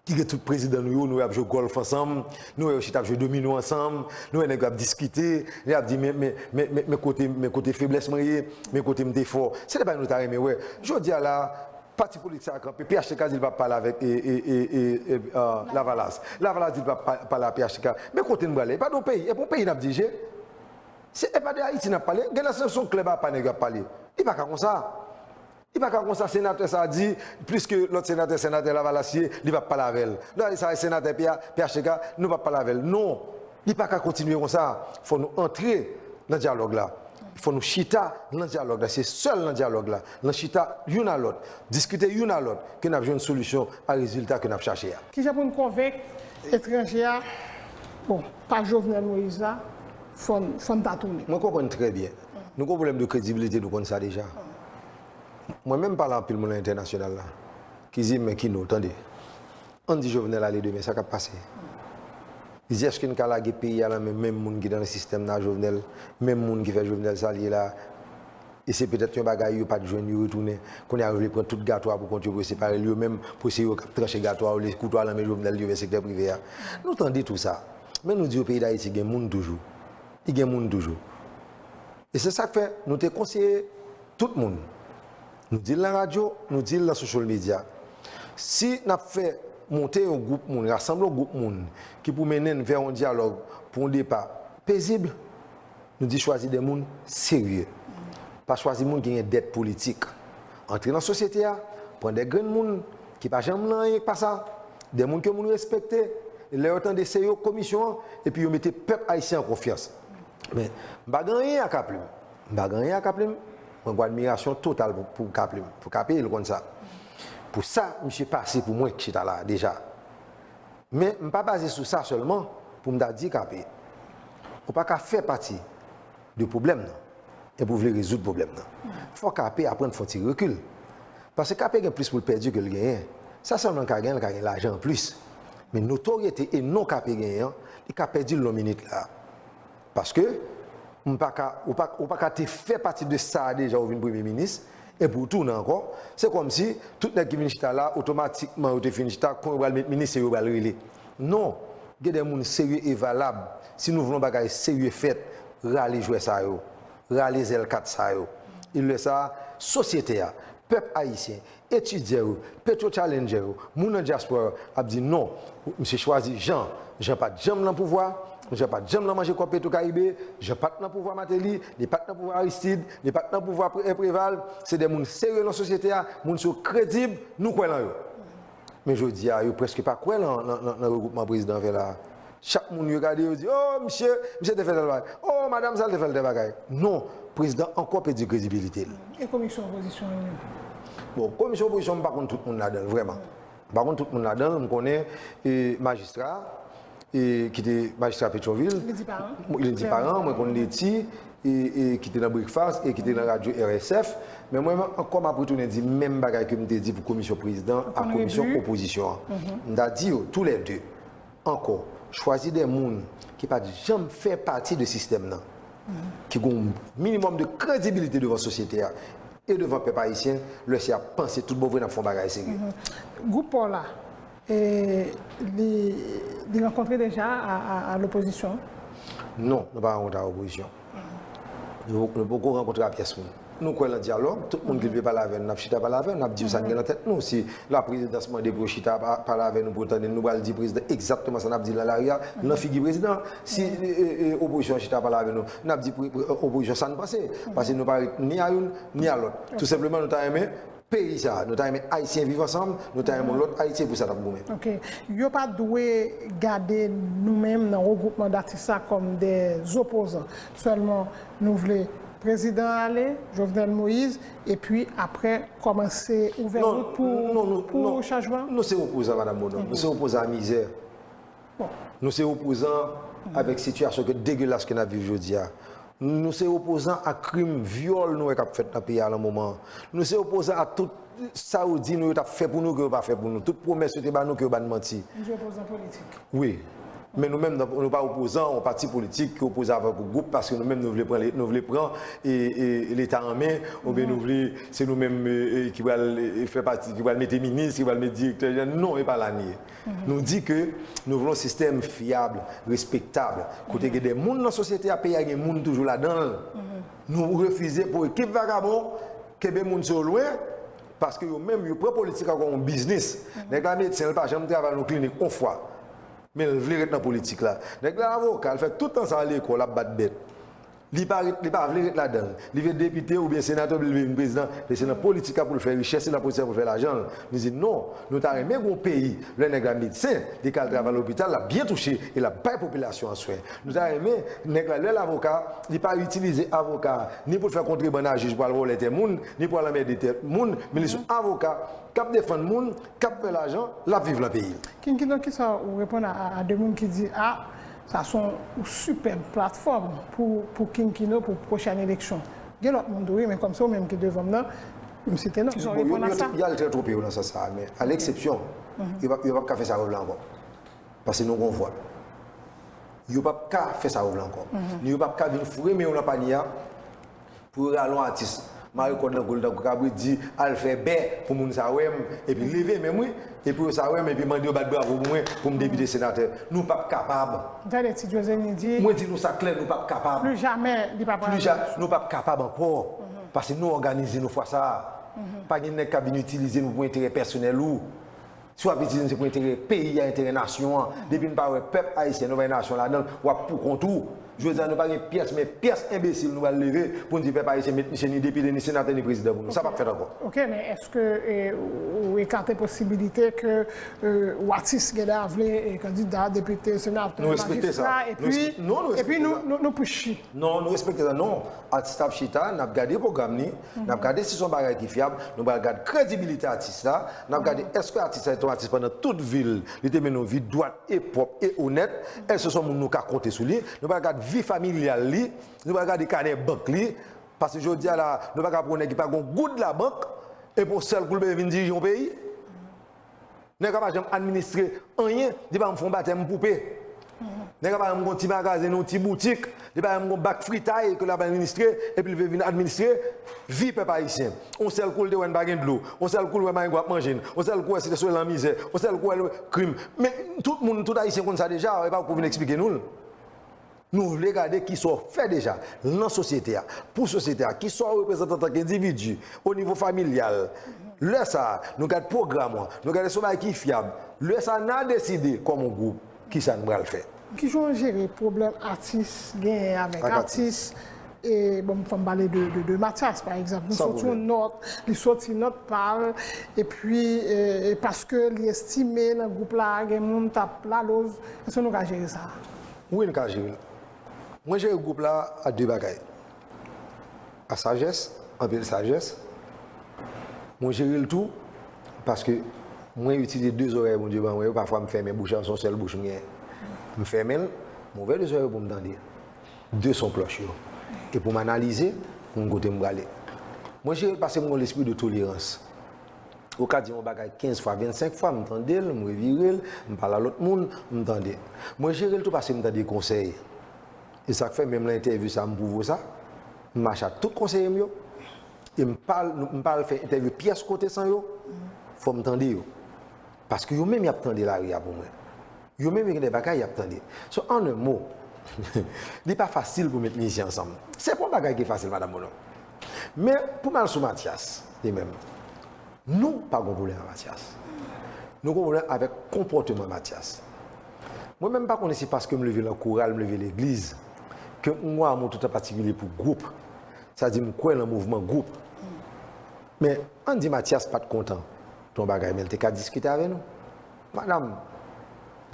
Ki gen tout prezidan nou yo, nou wè y ap jwe gòlf ansanm, nou wè yo chita ap jwe domino ansanm, nou wè nèg yo ap diskite, nèg ap di, men, men, men, men, men kote, men kote feblès mwen ye, men kote m te fò. Se de bagay nou ta renmen wè. Jodi a la, pati politik sa a kanpe, P H T K di l p ap pale avèk, e, e, e, e, e, ah, Lavalas. Lavalas di l p ap pa-, pale a P H T K. Men kote n prale? E pa nan yon peyi, e pa yon peyi n ap dirije. Se, e pa de Ayiti n ap pale. Genlè se sou klèb apa nèg yo ap pale. Li pa ka konsa. Li pa ka konsa, senatè sa a di, pliske lòt senatè, senatè Lavalas ye, li p ap pale avè l. Lè sa a senatè P H T K, nou p ap pale avè l. Non, li pa ka kontinye konsa. Fò nou antre nan dyalòg la. Fò nou chita nan dyalòg la. Se sèl nan dyalòg la, nan chita youn a lòt, diskite youn a lòt, ke n ap jwenn solisyon a rezilta ke n ap chache a. Kijan pou n konvenk etranje a, bon, pa Jovenel Moïse la, fò n, fò n ta tounen? Mwen konprann trè byen. Nou gon pwoblèm de kredibilite, nou konn sa deja. Mwen menm pale anpil moun nan entènasyonal la, ki di, men Kino, tande, ann di Jovenel ale demen, sa k ap pase? Li di, èske n ka lage peyi a nan men menm moun ki nan sistèm nan a Jovenel, menm moun ki fè Jovenel sa l ye la? E se petèt yon bagay yo pa t jwenn, yo retounen. Kounye a, yo vle pran tout gato a pou kont yo, pou yo separe l yo menm, pou se yo k ap tranche gato a, olye kouto a nan men Jovenel, li yo fè sektè prive a. Nou tande tou sa. Men nou di yo peyi Dayiti gen moun toujou. Li gen moun toujou. E se sa k fè nou te konseye tout moun. Nou di l nan radyo, nou di l nan social media. Si n ap fè monte yon gwoup moun, rasanble yon gwoup moun ki pou mennen n vè yon dyalòg pou yon depa pezib, nou di chwazi de moun serye. Pa chwazi moun ki gen dèt politik. Antre nan sosyete a, pran de grenn moun ki pa janm nan anyen k pa sa, de moun ke moun respekte, e lè yo tande se yo k komisyon an, epi yo mete pèp ayisyen an konfyans. Men, m pa gen anyen a Kaplim. M pa gen anyen a Kaplim. Mwen gen admirasyon total pou, pou Kaplim, pou K P, l konn sa. Pou sa misye pase pou mwen k chita la a deja. Men, m pa baze sou sa sèlman pou m ta di K P, ou pa ka fè pati de pwoblèm nan epi w vle rezoud pwoblèm nan. Fò K P aprann fè yon ti rekil. Paske K P gen plis pou l pèdi ke l genyen. Sa sèlman l ka genyen, l ka gen lajan anplis. Men notoryete e non K P genyen an, li ka pèdi l nan minit la. Paske, m pa ka, ou pa, ou pa ka te fè pati de sa a deja, ou vin premye minis, Epi w tounen ankò, se kòmsi tout nèg ki vin chita la, otomatikman yo te fin chita, kon yo pral met minis, se yo pral rele. Non, gen de moun serye e valab. Si nou vle yon bagay serye fèt, rale jwè sa yo, rale zèl kat sa yo. E lè sa a, sosyete a, pèp ayisyen, etidyan yo, Petro Challenger yo, moun nan dyaspora yo ap di non, misye chwazi Jan. Jan pa t janm nan pouvwa, Jan pa t janm nan manje kòb Petro Caribe, Jan pa t nan pouvwa Martelly, li pa t nan pouvwa Aristide, li pa t nan pouvwa Pre- Preval, se de moun serye nan sosyete a, moun sa yo kredib, nou kwè nan yo. Men jodi a, yo prèske pa kwè nan, nan, nan, nan regwoupman prezidan fè la a. Chak moun yo gade, yo di, oh, misye, misye te fè tèl bagay. Oh, madanm sa l te fè l tèl bagay. Non, prezidan ankò pèdi kredibilite l. E komisyon opozisyon an menm? Bon, komisyon opozisyon, m pa konn tout moun ladan l, vrèman. M pa konn tout moun ladan l, m konnen, e, majistra, e, ki te majistra Petyonvil. Lindy Parent. Lindy Parent, mwen konn Leti, e, e, ki te nan Breakfast, e ki te nan radyo R S F. Men mwen menm, ankò m ap retounen di menm bagay ke m te di pou komisyon prezidan ak komisyon opozisyon an. M ta di yo, toulède, ankò, chwazi de moun ki pa t janm fè pati de sistèm nan, ki gen yon minimòm de kredibilite devan sosyete a e devan pèp ayisyen, lè se ap panse tout bon vre n ap fè yon bagay serye. Gwoup pa w la, e, li, li rankontre deja a, a, a lopozisyon? Non, nou pa rankontre a opozisyon. Nou, nou poko rankontre a pyès moun. Nou kwè nan dyalòg, tout moun ki vle pale avè n, n ap chita pale avè n, n ap di yo sa n gen nan tèt nou. Si laprezidans mande pou yo chita pa- pale avè nou, pou yo tande n, nou pral di prezidan egzakteman sa n ap di nan lari a, nan figi prezidan. Si e, e, e, opozisyon an chita pale avè nou, n ap di pre- pre- opozisyon sa n panse. Paske nou pa ret ni a youn, ni a lòt. Tou senpleman, nou ta renmen peyi sa a, nou ta renmen Ayisyen viv ansanm, nou ta renmen yon lòt Ayiti, e pou sa n ap goumen. Ok. Yo pa dwe gade nou menm nan regwoupman datis sa kòm de opozan. Sèlman, nou vle prezidan ale, Jovenel Moïse, epi apre kòmanse ouvè wout pou, pou chanjman? Non, nou se opozan, Madanm Bonan. Nou se opozan a mizè. Nou se opozan avèk sitiyasyon ke degelas ke n ap viv jodi a. Nou se opozan a krim, vyòl nou wè k ap fèt nan peyi a nan moman an. Nou se opozan a tout sa yo di nou yo t ap fè pou nou ke yo pa fè pou nou. Tout pwomès yo te ba nou ke yo ba n manti. Nou se opozan politik. Wi. Men nou menm, nou pa opozan yon pati politik ki opoze avèk yon gwoup, paske nou menm nou vle pran, nou vle pran e, e, Leta an men, oubyen nou vle, se nou menm, e, e, ki pral, e, fè pati, ki pral mete minis, ki pral mete direktè jeneral. Non, e pa la n ye. Nou di ke nou vle yon sistèm fyab, respektab, kote gen de moun nan sosyete a, peyi a gen moun toujou ladan l. Nou refize pou ekip vagabon kenbe moun sa yo lwen, paske yo menm, yo pran politik la kòm yon biznis. Nèg la medsen, li pa janm travay nan klinik yon fwa. Men l vle ret nan politik la. Nèg la avoka, l fè tout tan sa a lekòl, ap bat bèt. Li pa ret, li pa vle ret ladan l. Li vle depite oubyen senatè, oubyen li vle vin prezidan. Men se nan politik la pou l fè richès, se nan politik la pou l fè lajan l. Nou di non, nou ta renmen gen yon peyi, lè nèg la medsen, li ka al travay lopital, l ap byen touche e l ap bay popilasyon an swen. Nou ta renmen nèg la, lè l avoka, li pa itilize avoka ni pou l fè kontrebann a jij pou al vòlè tè moun, ni pou al anmède tè moun, men li se yon avoka k ap defann moun, k ap fè lajan, l ap viv nan peyi l. Kinkino, kisa ou reponn a, a, a de moun ki di, a, sa se yon sipèb platfòm pou, pou Kinkino pou pwochèn eleksyon? Gen lòt moun tou, wi, men kòm se ou menm ki devan m nan, m site non. Kisa w reponn a sa? Yo, yo, y al trè twonpe yo nan sans sa a, men a leksepsyon, yo p ap, yo p ap ka fè sa yo vle ankò. Paske nou gon vòt. Yo p ap ka fè sa yo vle ankò. Ni yo p ap ka vin foure men yo nan panye a pou yo rale yon atis, mare kòd nan kou l tankou kabrit, di, al fè bè pou moun sa wè m, epi leve men m, wi, epi yo sa wè m, epi mande yo bat bravo pou mwen, pou m depite senatè. Nou p ap kapab. Tande ti Jozeni di. Mwen di nou sa klè, nou p ap kapab. Pli jamè, li p ap Pli ja, nou p ap kapab ankò. Paske nou òganize nou fwa sa a. Pa gen nèg k ap vin itilize nou pou enterè pèsonèl ou. Si w ap itilize m, se pou enterè peyi a, enterè nasyon an. Depi n pa wè pèp ayisyen, nou pa gen nasyon ladan l, w ap pou kont ou. Jodi a, nou pa gen pyès, men pyès enbesil nou pral leve pou n di pèp ayisyen met misye ni depite, ni senatè, ni prezidan pou nou. Sa p ap fèt ankò. Ok, men èske, e, ou, ou ekate posibilite ke, e, yon atis genlè a vle, e, kandida, depite, senatè, majistra, epi, epi nou, nou, nou pou chi? Non, nou respekte sa. Non, atis la ap chita, n ap gade pwogram li, n ap gade si se yon bagay ki fyab, nou pral gade kredibilite atis la, n ap gade èske atis la se yon atis pandan tout vi l, li te mennen yon vi dwat e pwòp e onèt, èske se yon moun nou ka konte sou li, nou pral gade vi familyal li, nou pral gade kanè bank li, paske jodi a la, nou pa ka pran yon nèg ki pa gen yon goud labank, epi yon sèl kou l bezwen vin dirije yon peyi. Nèg la pa janm administre anyen, li pa janm fè yon batèm poupe. Nèg la pa janm gon ti magazen, yon ti boutik, li pa janm gon bak fritay ke l ap administre, epi l vle vin administre vi pèp ayisyen. On sèl kou l te wè n pa gen dlo, on sèl kou l wè marengo ap manje n, on sèl kou wè Site Solèy lan mizè, on sèl kou wè krim. Men tout moun, tout ayisyen konn sa deja, e pa ou pou vin eksplike nou l. Nou vle gade kisa w fè deja nan sosyete a, pou sosyete a, kisa w reprezante antanke endividi, o nivo familyal. Lè sa a, nou gade pwogram ou an, nou gade si w bagay ki fyab. Lè sa a, n a deside kòm yon gwoup kisa n pral fè. Kijan w jere pwoblèm atis genyen avèk atis? E bon, fò m pale de, de, de Mathias, pa egzanp. Nou soti yon nòt, li soti nòt pa l, epi e, e paske li estime nan gwoup la gen moun t ap laloz, èske nou ka jere sa? Wi, n ka jere l. Mwen jere gwoup la a de bagay. A sajès, anpil sajès. Mwen jere l tou, paske mwen itilize de zòrèy Bondye ban mwen yo. Pafwa, m fèmen bouch lan, se yon sèl bouch m genyen. M fèmen l, m ouvè de zòrèy yo pou m tande. De son klòch yo. E pou m analize, pou m kote m prale. Mwen jere l paske m gen yon lespri de tolerans. Ou ka di yon bagay kenz fwa, vennsenk fwa, m tande l, m revire l, m pale a lòt moun, m tande. Mwen jere l tou paske m tande konsèy. E sa k fè, menm nan entèvyou sa a, m pwouve w sa, m mache ak tout konseye m yo, e m pa al, m pa al fè entèvyou pyès kote san yo, fò m tande yo. Paske yo menm y ap tande lari a pou mwen. Yo menm yo gen de bagay y ap tande. So, an en mo, li pa fasil pou met mizisyen ansanm. Se pa yon bagay ki fasil, madanm Bonòm. Men, pou m al sou Mathias, li menm, nou pa gon pwoblèm ak Mathias. Nou gon pwoblèm avèk konpòteman Mathias. Mwen menm, m pa konnen si paske m leve nan koral, m leve legliz, ke m gon amou tout an patikilye pou gwoup. Sa di m kwè nan mouvman gwoup. Men, ann di Mathias pa t kontan de yon bagay, men l te ka diskite avè nou. Madanm,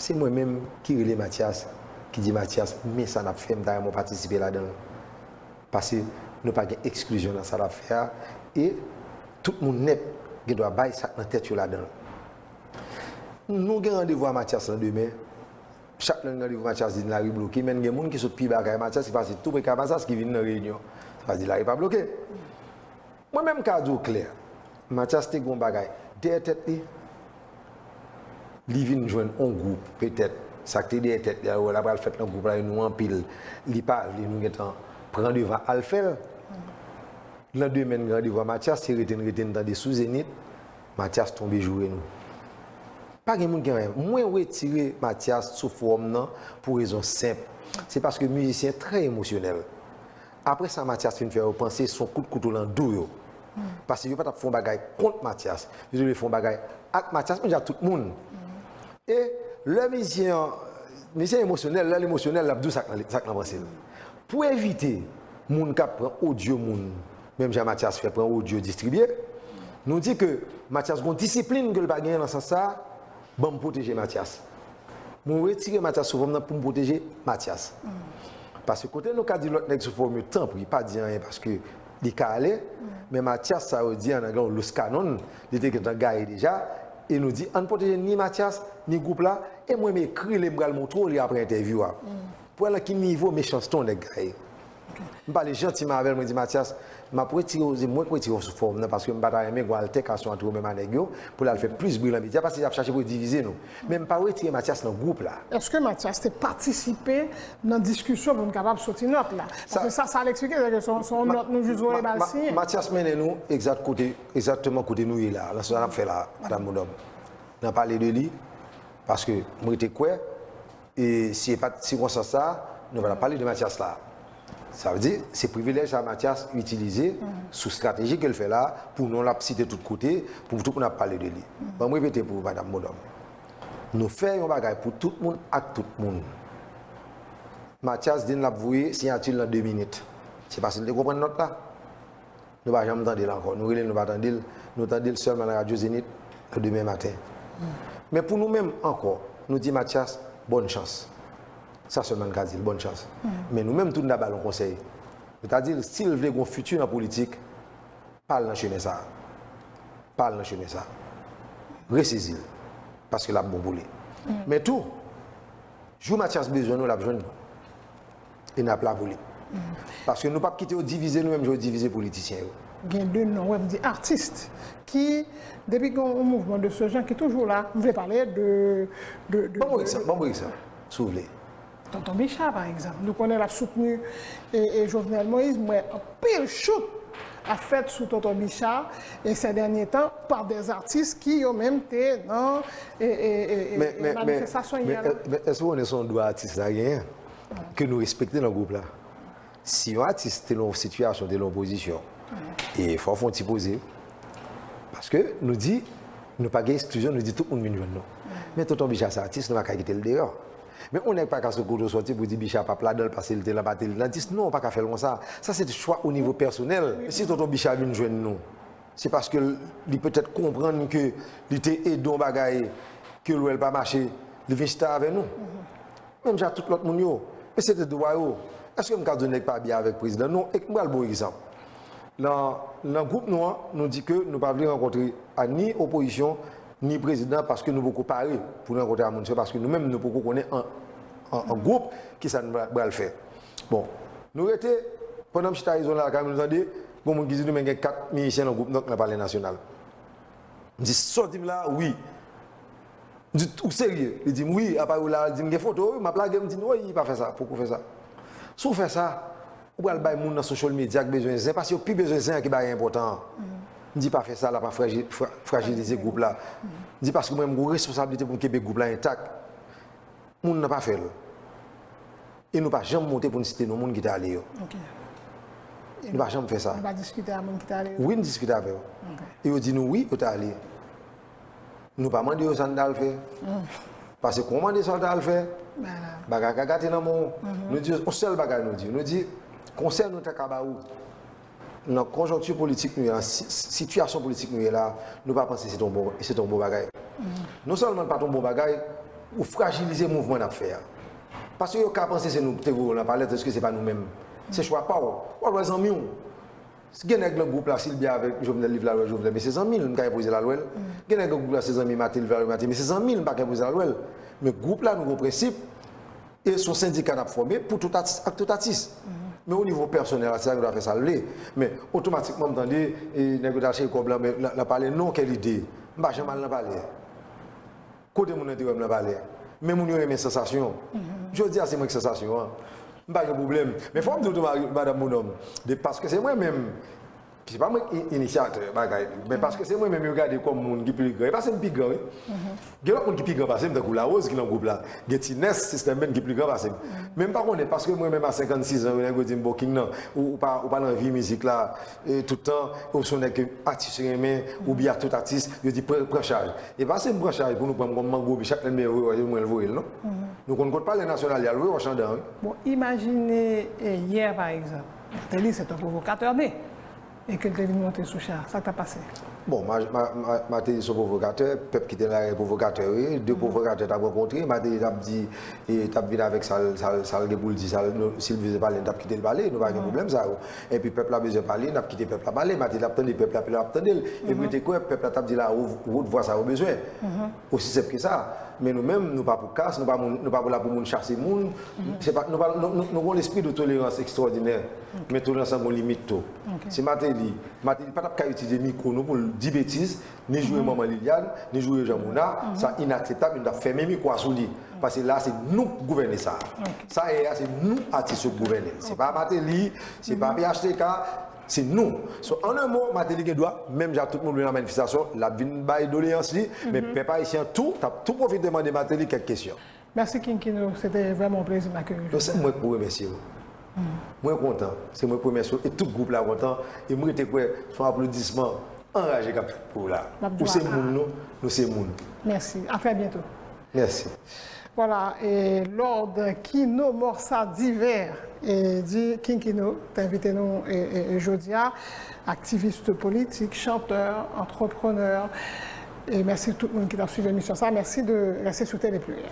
se mwen menm ki rele Mathias, ki di Mathias, men sa n ap fè, m ta renmen w patisipe ladan l. Paske nou pa gen eksklizyon nan sa n ap fè a, e tout moun nèt gen dwa bay sa k nan tèt yo ladan l. Nou gen randevou a Mathias lan demen. Chak lè n randevou Mathias di n lari bloke, men gen moun ki sot pi ba kay Mathias, ki pase tou pre kay Mathias, ki vin nan reyinyon. Sa vle di lari pa bloke. Mwen menm m ka di w klè, Mathias te gen yon bagay dèyè tèt li. Li vin jwenn yon gwoup, petèt, sa k te dèyè tèt li a, l wè l ap pral fèt nan gwoup la, e nou anpil, li pa vle nou gentan pran devan al fè l. Landemen n gen randevou a Mathias, se rete n rete n tande sou Zenith, Mathias tonbe joure nou. Pa gen moun ki anyen. Mwen retire Mathias sou fowòm nan pou rezon senp. Se paske mizisyen trè emosyonèl. Apre sa Mathias fin fè yo panse se yon kout kouto nan do yo. Paske yo pa t ap fè yon bagay kont Mathias. Yo te vle fè yon bagay ak Mathias, menm jan ak tout moun. E lè mizisyen an, mizisyen emosyonèl, lè l emosyonèl, l ap di w sa k nan, sa k nan panse l. Pou evite moun k ap pran odyo moun, menm jan Mathias fè pran odyo distribye, nou di ke Mathias gon disiplin ke l pa genyen nan sans sa a, ban m pwoteje Mathias. Mwen retire Mathias sou fòm nan pou m pwoteje Mathias. Paske kote nou ka di lòt nèg sou fòm yo, tanpri, pa di anyen paske li ka ale, men Mathias sa yo di an anglè yon loose cannon, li te gentan gaye deja, e nou di ann pwoteje ni Mathias, ni gwoup la, e mwen m ekri li, m pral montre w li apre entèvyou a. Pou wè nan ki nivo mechanste yon nèg gaye. M pale jantiman avè l, mwen di, Mathias, m ap retire w, se mwen k retire w sou fòm nan, paske m pa ta renmen gon altèkasyon ant ou menm a nèg yo, pou l al fè plis bri nan medya, paske y ap chache pou yo divize nou. Men m pa retire Mathias nan gwoup la. Èske Mathias te patisipe nan diskisyon pou n kapab soti nòt la? Paske sa, sa l eksplike, se ke se yon, se yon nòt nou jis voye ba l siyen. Mathias mennen nou egzat kote, egzakteman kote nou ye la, nan sa n ap fè la, madanm Bonòm. Nan pale de li, paske m rete kwè, e si e pa t sikonstans sa a, nou pa t ap pale de Mathias la. Sa vle di, se privilèj sa a Mathias itilize sou estrateji ke l fè la, pou non l ap site tout kote, pou tout moun ap pale de li. Ban m repete pou ou, madanm Bonòm. Nou fè yon bagay pou tout moun ak tout moun. Mathias di n l ap voye siyati l nan de minit. Se paske l te konprann nòt la. Nou pa janm tande l ankò. Nou rele l, nou pa tande l. Nou tande l sèlman nan radyo Zenith nan demen maten. Men pou nou menm ankò, nou di Mathias, bòn chans. Sa sèlman n ka di l, bòn chans. Men nou menm tou, n ta ba l yon konsèy. Nou ta di l, si l vle gon fiti nan politik, pa al nan chemen sa a. Pa al nan chemen sa a. Resezi l. Paske l ap bon pou li. Men tou, jou Mathias bezwen nou, l ap jwenn nou. E n ap la pou li. Paske nou p ap kite yo divize nou menm jan yo divize politisyen yo. Gen de non, wè m di atis, ki, depi gen yon mouvman de se jan ki toujou la, m vle pale de, de, de, ban m yon egzanp, ban m yon egzanp, si w vle. Tonton Bicha, pa egzanp. Nou konnen l ap soutni e, e Jovenel Moïse. M wè anpil chout ap fèt sou Tonton Bicha e sè dènye tan pa dè atis ki yo menm te nan e, e, e, e, men, men, men, manifestasyon men, yè la. Men èske w konnen se yon dwa atis la genyen? Ke nou respekte nan gwoup la. Si yon atis te nan yon sitiyasyon, te nan yon pozisyon, e fò w fè yon ti poze. Paske nou di, nou pa gen eksklizyon, nou di tout moun vin jwenn nou. Men Tonton Bicha se atis, nou pa ka kite l deyò. Men yon nèg pa ka sot kote w sòti pou di Bicha p ap ladan l paske l te nan Mateli. Nan dis non, w pa ka fè l konsa. Sa se te chwa o nivo pèsonèl. E si Tonton Bicha vin jwenn nou, se paske l, li petèt konprann ke li te ede yon bagay ke l wè l pa mache, li vin chita avè nou. Menm jan ak tout lòt moun yo. E se te dwa yo. Èske m ka di yon nèg pa byen avèk prezidan? Non, e m pral ba w egzanp. Nan, nan gwoup nou an, nou di ke nou pa vle rankontre a ni opozisyon, ni prezidan, paske nou poko pare pou n rankontre a moun sa yo, paske nou menm, nou poko konnen an, an, an gwoup kisa nou pral, pral fè. Bon, nou rete, pandan m chita rezon la, lakay mwen, nou tande, gon moun ki di nou, men gen kat mizisyen nan gwoup nou k nan Palè Nasyonal. M di, sa w di m la, wi. M di, ou serye? Li di m, wi, apa yo la, li di m gen foto, wi, m ap lage, m di, woy, pa fè sa, poko fè sa. Si w fè sa, ou pral bay moun nan social media k bezwen zen, paske yo pi bezwen zen an ke bagay enpòtan an. M di, pa fè sa, l ap fraji-, fra-, frajilize gwoup la. M di, paske mwen, m gon responsablite pou m kenbe gwoup la entak. Moun nan pa fè l. E nou pa janm monte pou n site non moun ki te ale yo. Ok. Nou pa janm fè sa. Nou pa diskite a moun ki te ale yo? Wi, n diskite avè yo. Ok. E yo di nou wi, yo te ale. Nou pa mande yo sa n t al fè. Paske kon w mande sa w t al fè, bagay ka gate nan men w. Nou di yo, yon sèl bagay nou di yo. Nou di, konsèy nou ta ka ba ou, nan konjonkti politik nou ye la, si-, sitiyasyon politik nou ye la, nou pa panse se t yon bon, se t yon bon bagay. Non sèlman l pa t yon bon bagay, ou frajilize mouvman n ap fè a. Paske yo ka panse se nou te voye w nan palè, tandis ke se pa nou menm. Se chwa pa w. W al wè zanmi w. Gen nèg nan gwoup la, si l byen avèk Jovenel, li vle al wè Jovenel, men se zanmi l, m ka enpoze l al wè l. Gen nèg nan gwoup la, se zanmi Martelly, li vle al wè Martelly, men se zanmi l, m pa ka enpoze l al wè l. Men gwoup la, nou gon prensip, e se yon sendika n ap fòme pou tout atis ak tout atis. Men o nivo pèsonèl, atis la gen dwa fè sa l vle. Men otomatikman, m tande, e, nèg yo t al chèche kòb lan, men nan, nan palè, non, kèl ide. M pa janm al nan palè. Kote moun nan te wè m nan palè? Men moun yo renmen sansasyon. Jodi a, se mwen k sansasyon an. M pa gen pwoblèm. Men fò m di w tou, mari-, madanm Bonòm, de paske se mwen menm, se pa mwen ki inisyatè bagay, men paske se mwen menm yo gade kòm moun ki pi gran. E pa se m pi gran, wi. Gen lòt moun ki pi gran pase m, tankou Larose ki nan gwoup la. Gen Ti Nès, Sister Men ki pi gran pase m. Men m pa konnen, paske mwen menm a senkannsis an, yo nèg yo di m, bon, King nan, ou, ou pa, ou pa nan vi mizik la, e, tout tan, ou se yon nèg ke atis renmen, oubyen a tout atis, yo di, pran, pran chaj. E pa se m pran chaj pou nou pran m kòm mango, epi chak lè m gen yon reward, yo mwen l voye l, non. Nou konn kot Palè Nasyonal, y al voye wòch anndan, wi. Bon, imajine, e, yè, pa egzanp, Martelly, se te yon pwovokatè ne, e ke l te vin monte sou cha, sa k t ap pase? Bon, ma, ma, ma, Martelly se yon pwovokatè, pèp ki te nan lari pwovokatè yo ye, de pwovokatè t ap rankontre, Martelly t ap di, e t ap vin avèk sa l, sa l, sa l gen pou l di, sa l, nou, si l vle pale, n t ap kite l pale, nou pa gen pwoblèm sa yo. Epi pèp la bezwen pale, n ap kite pèp la pale, Martelly ap tande pèp la, pèp la ap tande l. Epi te kwè pèp la t ap di la, wout vwa sa yo bezwen. Osi senp ke sa. Men nou menm, nou pa pou kas, nou pa moun, nou pa pou la pou moun chase moun. Se pa, nou pa, nou, nou, nou gon lespri de tolerans ekstwòdinè. Men tolerans lan gon limit tou. Si Martelly, Martelly pa t ap ka itilize mikwo nou pou l di betiz, ni joure manman Liliane, ni joure Jean Mona, sa inakseptab, nou t ap fèmen mikwo a sou li. Paske la, se nou k gouvène sa. Sa ye a, se nou atis yo k gouvène l. Se pa Martelly, se pa P H T K, se nou. So, an en mo, Martelly gen dwa, menm jan tout moun vle nan manifestasyon, l ap vin bay doleyans li, men pèp ayisyen an tou, t ap tou pwofite mande Martelly kèk kesyon. Mèsi King Kino, se te vrèman yon plezi n akeyi w jodi a. Se mwen k pou remèsye w. Mwen kontan, se mwen k pou remèsye w, e tout gwoup la kontan, e m rete kwè se yon aplodisman anraje k ap fèt pou w la. Ou se moun, nou, nou se moun. Mèsi. A trè byento. Mèsi. Vwala, e Lord Kino Morsa Divè, e di King Kino, te envite nou, e, e, e jodi a, aktivis politik, chantè, antreprenè. E mèsi tout moun ki t ap swiv emisyon sa. Mèsi de reste sou Tele Pluriel.